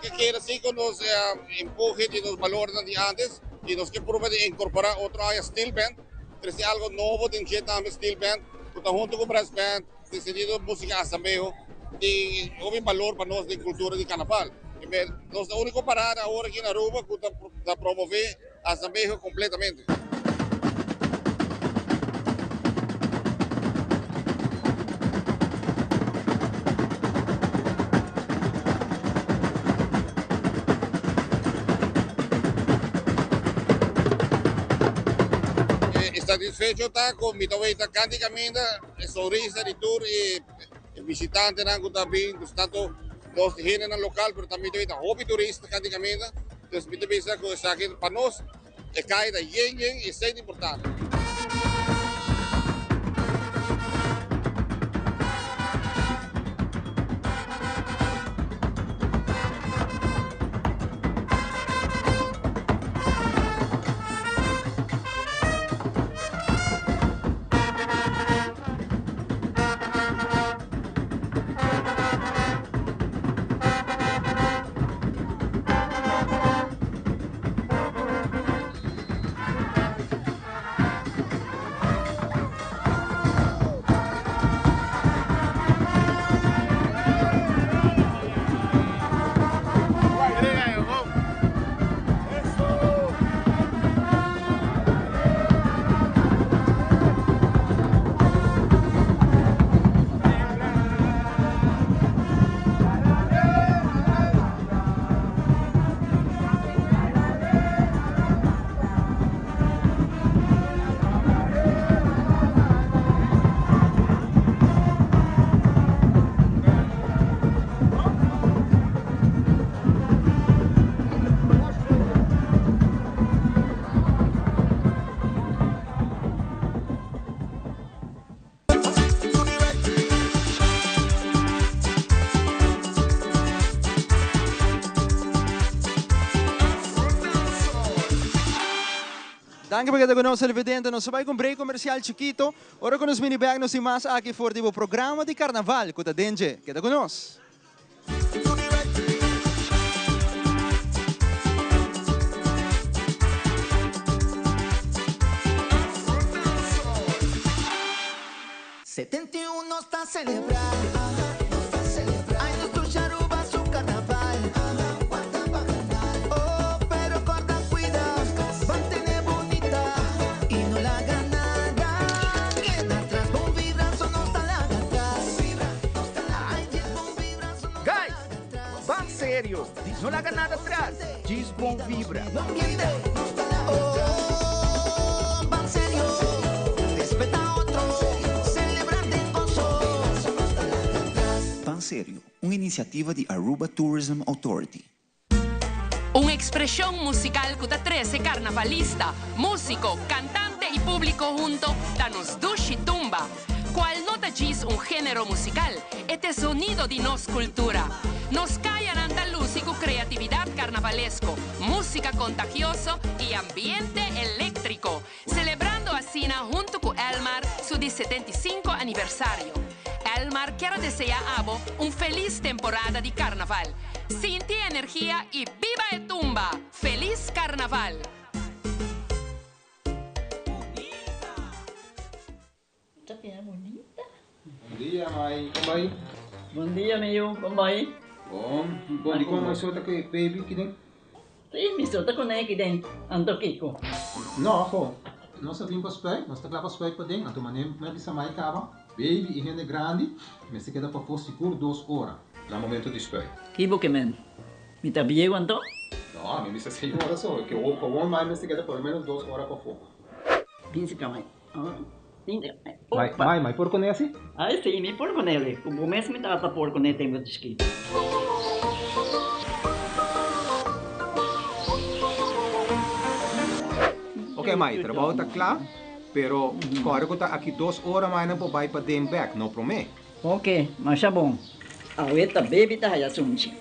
Ke kere si ku nos empuje di nos balornan di antes y nos ke prueba di incorpora otro aña steel band, trece algo nobo den dje tambe steel band cu ta hunto cu brass band den sentido musica asambeho tin hopi balor pa nos den cultura di carnaval. Nos ta unico parada awor aki na Aruba cu ta promove asambeho completamente. E satisfecho ta cu mi ta weta canti caminda e sonrisa di tur e bishitantenan cu ta bin, tanto nos hendenan local pero tambe mi ta weta hopi turista canti caminda. Dus mi ta bisa cu esaki pa nos e caya ta yen yen y esey ta importante. Danki pa keda ku nos televidente. Nos ta bai ku un break komersial chikito. Ora ku nos bini bek nos tin mas aki for di bo programa di karnaval ku ta den dje. Keda ku nos. 71 nos ta celebra Ay nos dushi Aruba su carnaval Oh pero corda cuida Mantene bunita Y no laga nada Keda atras Bon vibra so nos ta laga atras Ay djis bon vibra so nos ta Guys, ban serio, no laga nada atras, djis bon vibra. Oh ban serio Respeta otro Celebra den goso Ban Serio, un iniciativa di Aruba Tourism Authority. Un expresion musical cu ta trece carnavalista, musico, cantante y publico hunto ta nos dushi tumba, cual no ta djis un genero musical, e t'e zonido di nos cultura. Nos cayanan ta luci cu creatividad carnavalesco, musica contagioso y ambiente electrico, celebrando asina hunto cu Elmar su di 75 aniversario. Elmar kier a desea abo un feliz temporada di Carnaval. Sinti e energia y biba e tumba! Feliz Carnaval! Bon dia, mai. Kon bai? Bon dia, mi yu. Kon bai? Bon. Bon, di kon mai so ta ku e baby kiden? Sí, mi so ta kuné kiden. Anto kiko? No, ho. Nos a bin pa spuit. Nos ta kla pa spuit paden. Anto manera mi a bisa mai kaba, baby i hende grandi mester keda pafó sigur dos ora na momento di spuit. Ki bo ke men? Mi ta bieu anto? No, mi bisa seis ora so. Ke gewoon mai mester keda por lo menos dos ora pafó. Bin si ka mai. Mai, mai, mai por kuné asi? Ai si, mi por kuné. Ku bo mes mi tata por kuné tempu di chikito. Ok mai, trabou ta kla, pero kòrda ku ta aki dos ora mai nan por bai paden bèk, no promé. Ok, masha bon. Awe ta baby ta haya sunchi.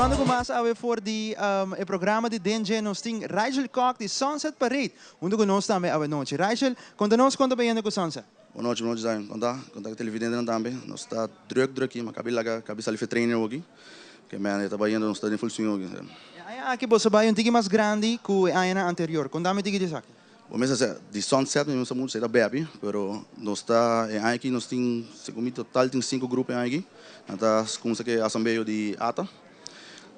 Continuando cu mas awe for di e programa di Den Dje nos tin Rigel Kock di Sunset Parade hunto cu nos tambe awe nochi. Rigel, conta nos con ta bayendo cu Sunset. Bon nochi, bon nochi Zion. Con ta? Con ta cu televidentenan tambe? Nos ta druk druk aki, ma cabi laga cabi sali fe trainer hoki. Ke men e ta bayendo nos ta den full swing hoki. E aña aki boso bai un tiki mas grandi ku e añanan anterior. Konta mi tiki di esaki. Bo mester sa, di sunset mi mester mucho ta bebi, pero nos ta e aña aki nos tin segun mi total tin sinku grupo e aña aki. Nan ta kumsa ku e asambleo di ata.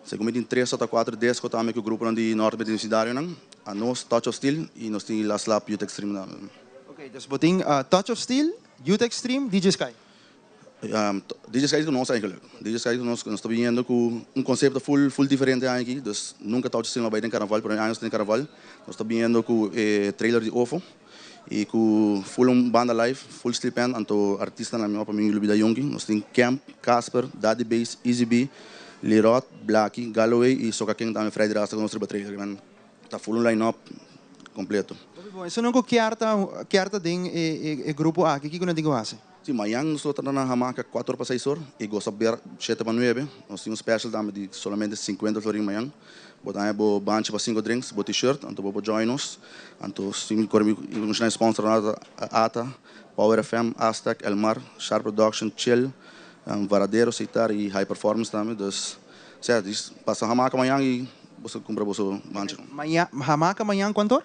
Segun mi tin tres ota kuater desko tambe ku gruponan di Norte Penitenciarionan. Anos, Touch of Steel i nos tin Last Lap Youth Extreme tambe. Ok, dus bo tin Touch of Steel, Youth Extreme, DJ Sky. DJ Sky ku nos eigenlijk. DJ Sky ku nos, nos ta biniendo ku un konsepto full full diferente aña aki. Dus nunka Touch of Steel no a bai den karnaval, pero e aña nos ta den karnaval. Nos ta biniendo ku e trailer di Ofo i ku full un banda live, full steel pan, anto artistanan mi pa mi lubida yonki. Nos tin Kemp, Casper, Daddy Bass, Easy B, Lirot, Blacky, Galloway i Soca King tambe Freddy Rasta ku nos riba trailer. Men ta full un line up kompleto. Hopi bon. Esun ku kier ta kier ta den e grupo aki, kiko nan tin ku hasi? Si, mañan nos lo ta na Hamaca cuatro or pa seis or y goza ber shete pa nuebe. Nos tin un special tambe di solamente cincuenta florin mañan. Bo ta haña bo banchi pa cinco drinks, bo t-shirt, anto bo por join nos. Anto si mi core mi menciona e sponsornan ta ata, Power FM, Aztec, El Mar, Sharp Production, Chill, Varadero, Sitar y High Performance tambe. Dus, sea, dis pasa Hamaca mañan y boso cumpra boso banchi. Mañan, Hamaca mañan cuanto or?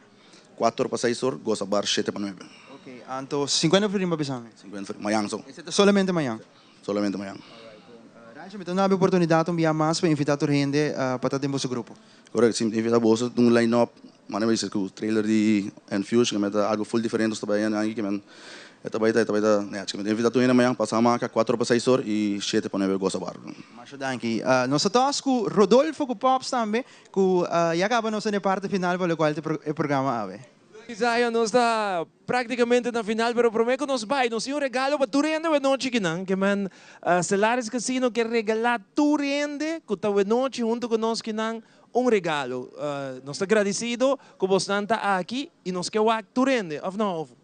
Cuatro or pa seis or, goza bar shete pa nuebe. Ok, anto cincuenta florin pa bisa mi? Cincuenta florin, mañan so. Esei ta solamente mañan? Solamente mañan. Alright, bon. Rancho, mi ta duna bo oportunidad un bia mas pa invita tur hende pa ta den boso grupo. Correcto, si, mi ta invita boso den un line up, manera mi bisa cu trailer di Enfusion, cu mi ta algo full diferente nos ta bay hende aki, cu men e ta bay ta, e ta bay ta, nè, mi ta invita tur hende mañan, pasa hamaca, cuatro or pa seis or y shete pa nuebe goza bar. Masha danki. Nos ta tos cu Rodolfo cu Pops tambe, Cu ya caba nos ta den e parti final pa locual ta e programa awe. Zion, nos ta prácticamente na final, pero promé ku nos bai, nos tin un regalo pa tur hende wenochi kinan, ke men Stellaris Casino ke regalá tur hende ku ta wenochi huntu ku nos kinan un regalo. Nos ta gradisido ku bosnan ta aki i nos ke wak tur hende, òf no, Ofo?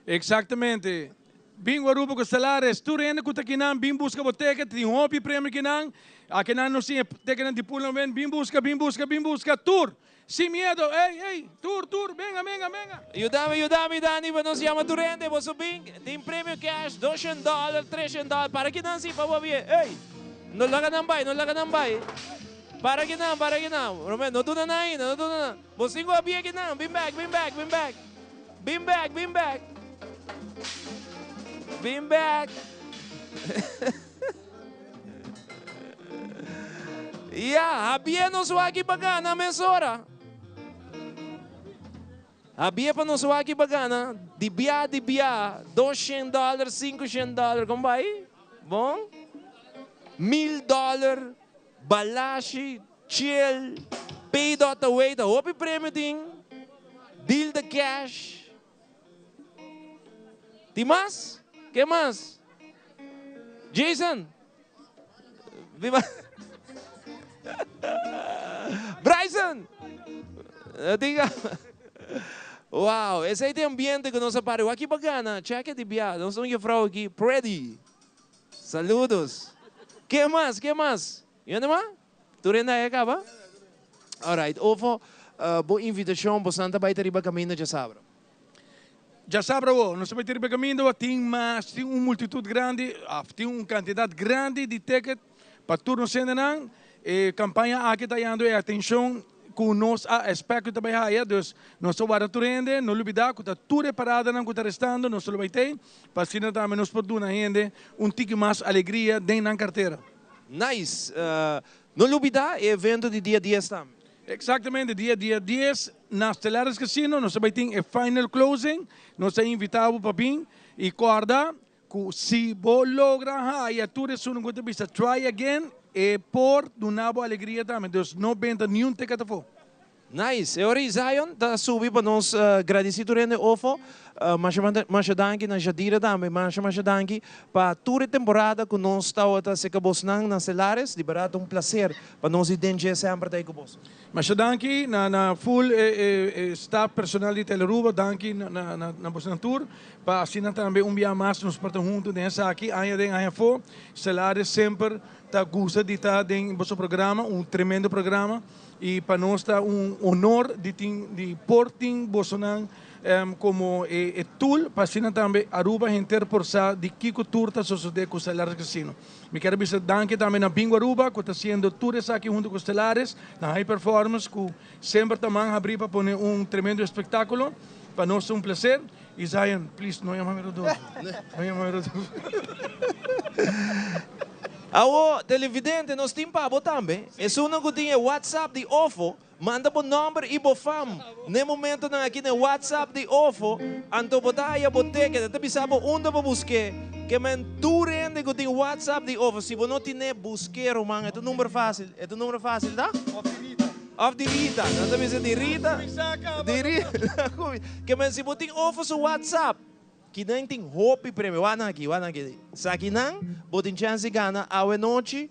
Exactamente. Bin Aruba cu Stellaris. Tur hende cu ta kinan bin busca bo ticket. Tin hopi premio kinan. Akinan nos tin e ticketnan di Pull and Win. Bin busca, bin busca, bin busca. Tur! Sin miedo. Ey, ey! Tur, tur! Benga, benga, benga! Yudami, yudami Dani pa nos yama tur hende. Boso bin. Tin premio cash, doshen dollar, treshen dollar. Para kinan si pa bo bie. Ey! No laga nan bay, no laga nan bay. Para kinan, para kinan. Romeo, no duna nan ainda, no duna nan. Bo sin ku a bie kinan. Bin bek, bin bek, bin bek. Bin bek, bin bek. Bin bek. Ya, habie nos waki pa gana mesora. Habie pa nos waki pa gana. Di bia, di bia. 200 dollar, 500 dollar. Kon bai? Bon? 1000 dollar. Balashi, Chill, Pay dot away ta hopi premio tin, Deal the cash. Tin mas? Ke mas? Jason? Tin mas? Bryson? Tin Wow, esey ta e ambiente ku nos a pari. Wak pa gana, check di bia. Nos ta un jefrouw aki, pretty. Saludos. Ke mas? Ke mas? Yende ma? Tur hende a caba? Alright, ofo bo invitacion bosan ta bay ta riba caminda djasabra. Djasabra awo, nos ta bay ta riba caminda awo, tin mas, tin un multitud grandi, of tin un cantidad grandi di ticket pa tur nos hendenan. E campaña aki ta yando e atencion cu nos a expect cu ta bay haya, dus nos ta warda tur hende, no lubida cu ta tur e paradanan cu ta restando nos lo bay tey, pa asina tambe nos por duna hende un tiki mas alegria den nan cartera. Nice! No lubida e evento di dia dies tambe. Exactamente, dia dia dies na Stellaris Casino nos ta bay tin e final closing, nos ta invita bo pa bin y corda cu si bo logra haya tur esun cu ta bisa try again e por duna bo alegria tambe, dus no benta niun ticket afo. Nice! E ora Zion ta subi pa nos gradici tur hende ofo. Masha masha danki na Jadira tambe. Masha masha danki pa tur e temporada cu nos tawata seca bosnan na Celares. Di berdad ta un placer pa nos di den dje semper ta ey cu boso. Masha danki na na full e e staff personal di Telearuba. Danki na na na bosnan tur pa asina tambe un bia mas nos por ta hunto den esaki aña den aña afo. Celares semper ta gusta di ta den boso programa, un tremendo programa. Y pa nos ta un honor di tin di por tin bosonan como e tool pa asina tambe Aruba henter por sa di kico tur ta sosode cu Stellares Casino. Mi kier a bisa danki tambe na Bingo Aruba cu ta haciendo tur esaki hunto cu Stellares, na High Performance cu semper ta man habri pa pone un tremendo espectaculo. Pa nos ta un placer. Y Zion, please no yama mi Rodolfo. No yama mi Rodolfo. Awo, televidente, nos tin pa bo tambe. Esunnan ku tin e WhatsApp di Ofo, manda bo nòmber i bo fam n'e momentonan aki n'e WhatsApp di Ofo, anto bo ta haya bo ticket. E ta bisa bo unda bo busk'é. Ke men tur hende ku tin WhatsApp di Ofo, si bo no tin'é, busk'é, ruman. E ta un number fásil. E ta un number fásil, ta? Òf di Rita. Òf di Rita. Nan ta bisa di Rita. Di Rita. Ke men si bo tin Ofo su WhatsApp. Kinan tin hopi premio. Wak nan aki, wak nan aki. Sakinan, bo tin chèns di gana awe nochi.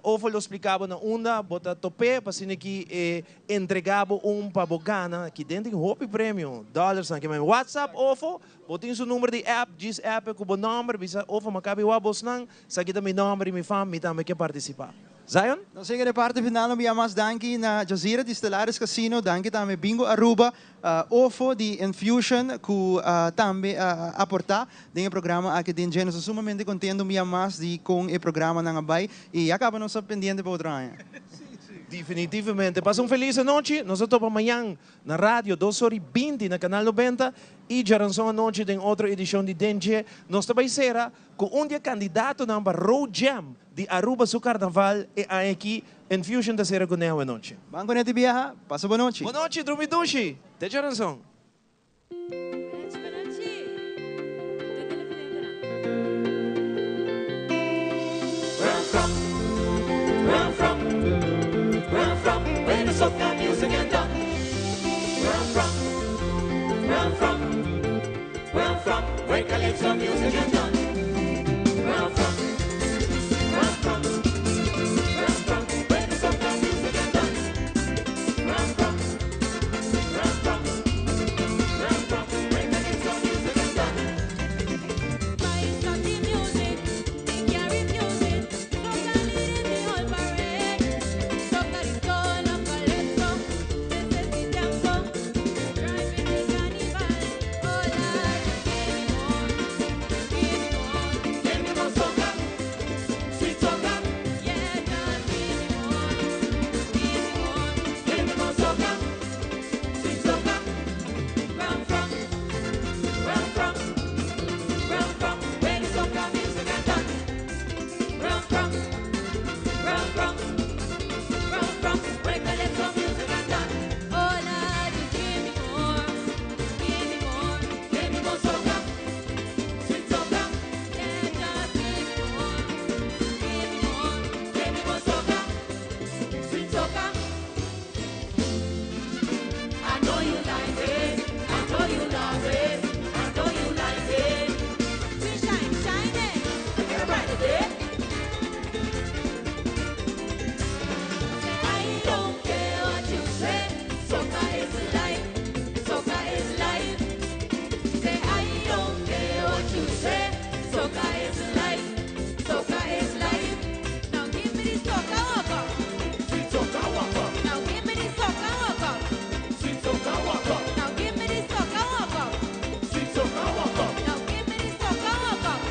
Ofo lo splika bo na unda bo ta top'é pa asina ki e entrega bo un pa bo gana. Kiden tin hopi premio, dòlersnan. Ke men WhatsApp Ofo, bo tin su number di app, djis app e ku bo nòmber, bisa Ofo mi a kabi wak bosnan, saki ta mi nòmber i mi fam, mi tambe ke partisipá. Zion? Nos yega na e parti final, nos bia mas danki na Jazira di Stellaris Casino, danki tambe Bingo Aruba, Ofo di Infusion cu tambe a aporta den e programa aki den dje. Nos ta sumamente contento un bia mas di con e programanan a bay y ya caba nos ta pendiente pa otro aña. Definitivamente. Pasa un feliz anochi. Nos ta topa mañan na radio dos ora y binti na Canal Nobenta y djaranson anochi den otro edicion di Den Dje. Nos ta bay cera cu un di e candidatonan pa Road Jam di Aruba su carnaval e aña aki. Infusion ta cera cu ne awe nochi. Ban cu neti biaha, pasa bo nochi. Bo nochi, drumi dushi. Te djaranson. calypso music and done. Rum from, rum from, rum from. When the soca music and done. Rum from, rum from, rum from. When the calypso music and done. Stop the music, they can't refuse it. Soca leading the whole parade. Soca is soul of calypso. This is the tempo, driving the carnival. Oh Lord, give me more, give me more, Give me more soca, sweet soca. Yeah, just give me more, give me more, Give me more soca, sweet soca. Rum from, rum from, rum from. When the soca music and done. Rum from, rum from, rum from. When calypso music and done. Oh Lord, just give me more, give me more, Give me more soca, sweet soca. Yeah, just give me more, give me more, Give me more soca, sweet soca. I know you like it, I know you love it, I know you like it. We shine, shine it. Get a brighter day. I don't care what you say. Soca is life. Soca is life. Say I don't care what you say. Soca is life. Soca is life. Now give me the soca walk up. Sweet soca walk up. Now give me the soca walk up. Sweet soca walk up. Now give me the soca walk up. Sweet soca walk up. Now give me the soca walk up.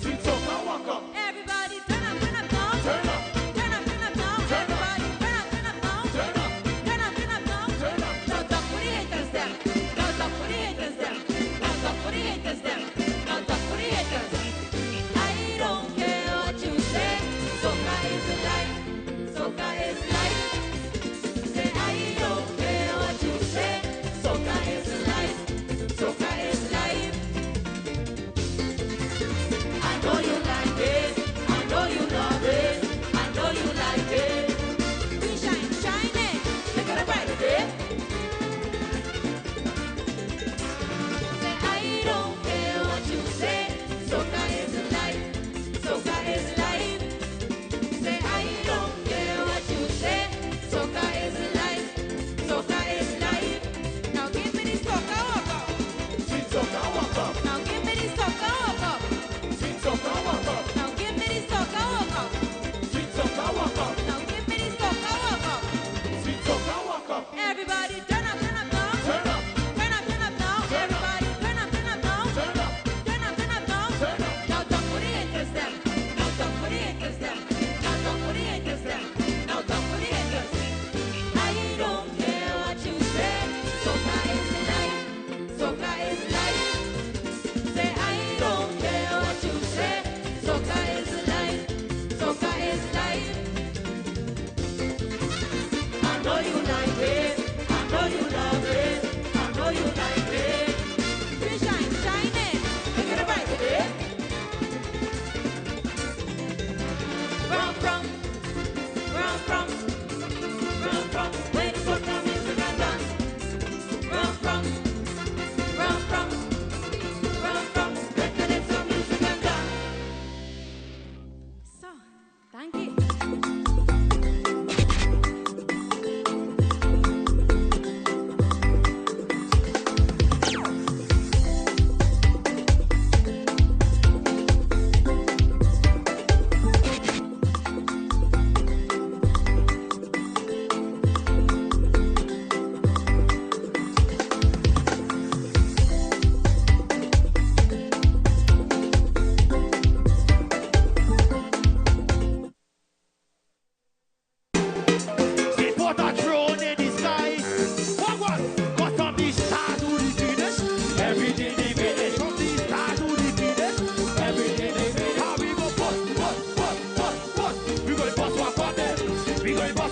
Sweet soca walk up. Everybody turn up, turn up now. Turn up. Turn up, turn up now. Turn up. Everybody turn up, turn up now. Turn up. Turn up, turn up now. Turn up. Now talk for the haters them. Now talk for the haters them. Now talk for the haters them. Now talk for the haters. I don't care what you say. Soca is life. Soca is life. Say I don't care what you say. Soca is life. Soca is life. I know you like it. I know you love it. I know you like it. We shine, shine it. Look at the brighter day. Say I don't care what you say. Soca is life. Soca is life. Say I don't care what you say. Soca is life. Soca is life. Now give me the soca walk up. Sweet soca walk up. Now give me the soca walk up. Sweet soca walk up. Now give me the soca walk up. Sweet soca walk up. Now give me the soca walk up. Sweet soca walk up. Everybody turn up, turn up now. Turn up. Turn up, turn up now. Turn up. Everybody turn up, turn up now. Turn up. Turn up, turn up now. Turn up. Now talk for the haters them. Now talk for the haters them. Now talk for the haters them. Now talk for the haters. I don't care what you say. Soca is life. Soca is life. Say I don't care what you say. Soca is life. Soca is life. I know you like it. I know you love it. I know you like it. We shine, shine it. Look at the brighter day. Rum from, rum from, rum from. When the soca music and dance. Rum from, rum from, rum from. Let calypso music and dance. So, thank you. They put a drone in the sky. What one? Got from the start to the finish. Everything they finish. From the start to the finish. Everything they finish. How we go bust, bust, bust, bust, bust. We go bust one for them. We go bust.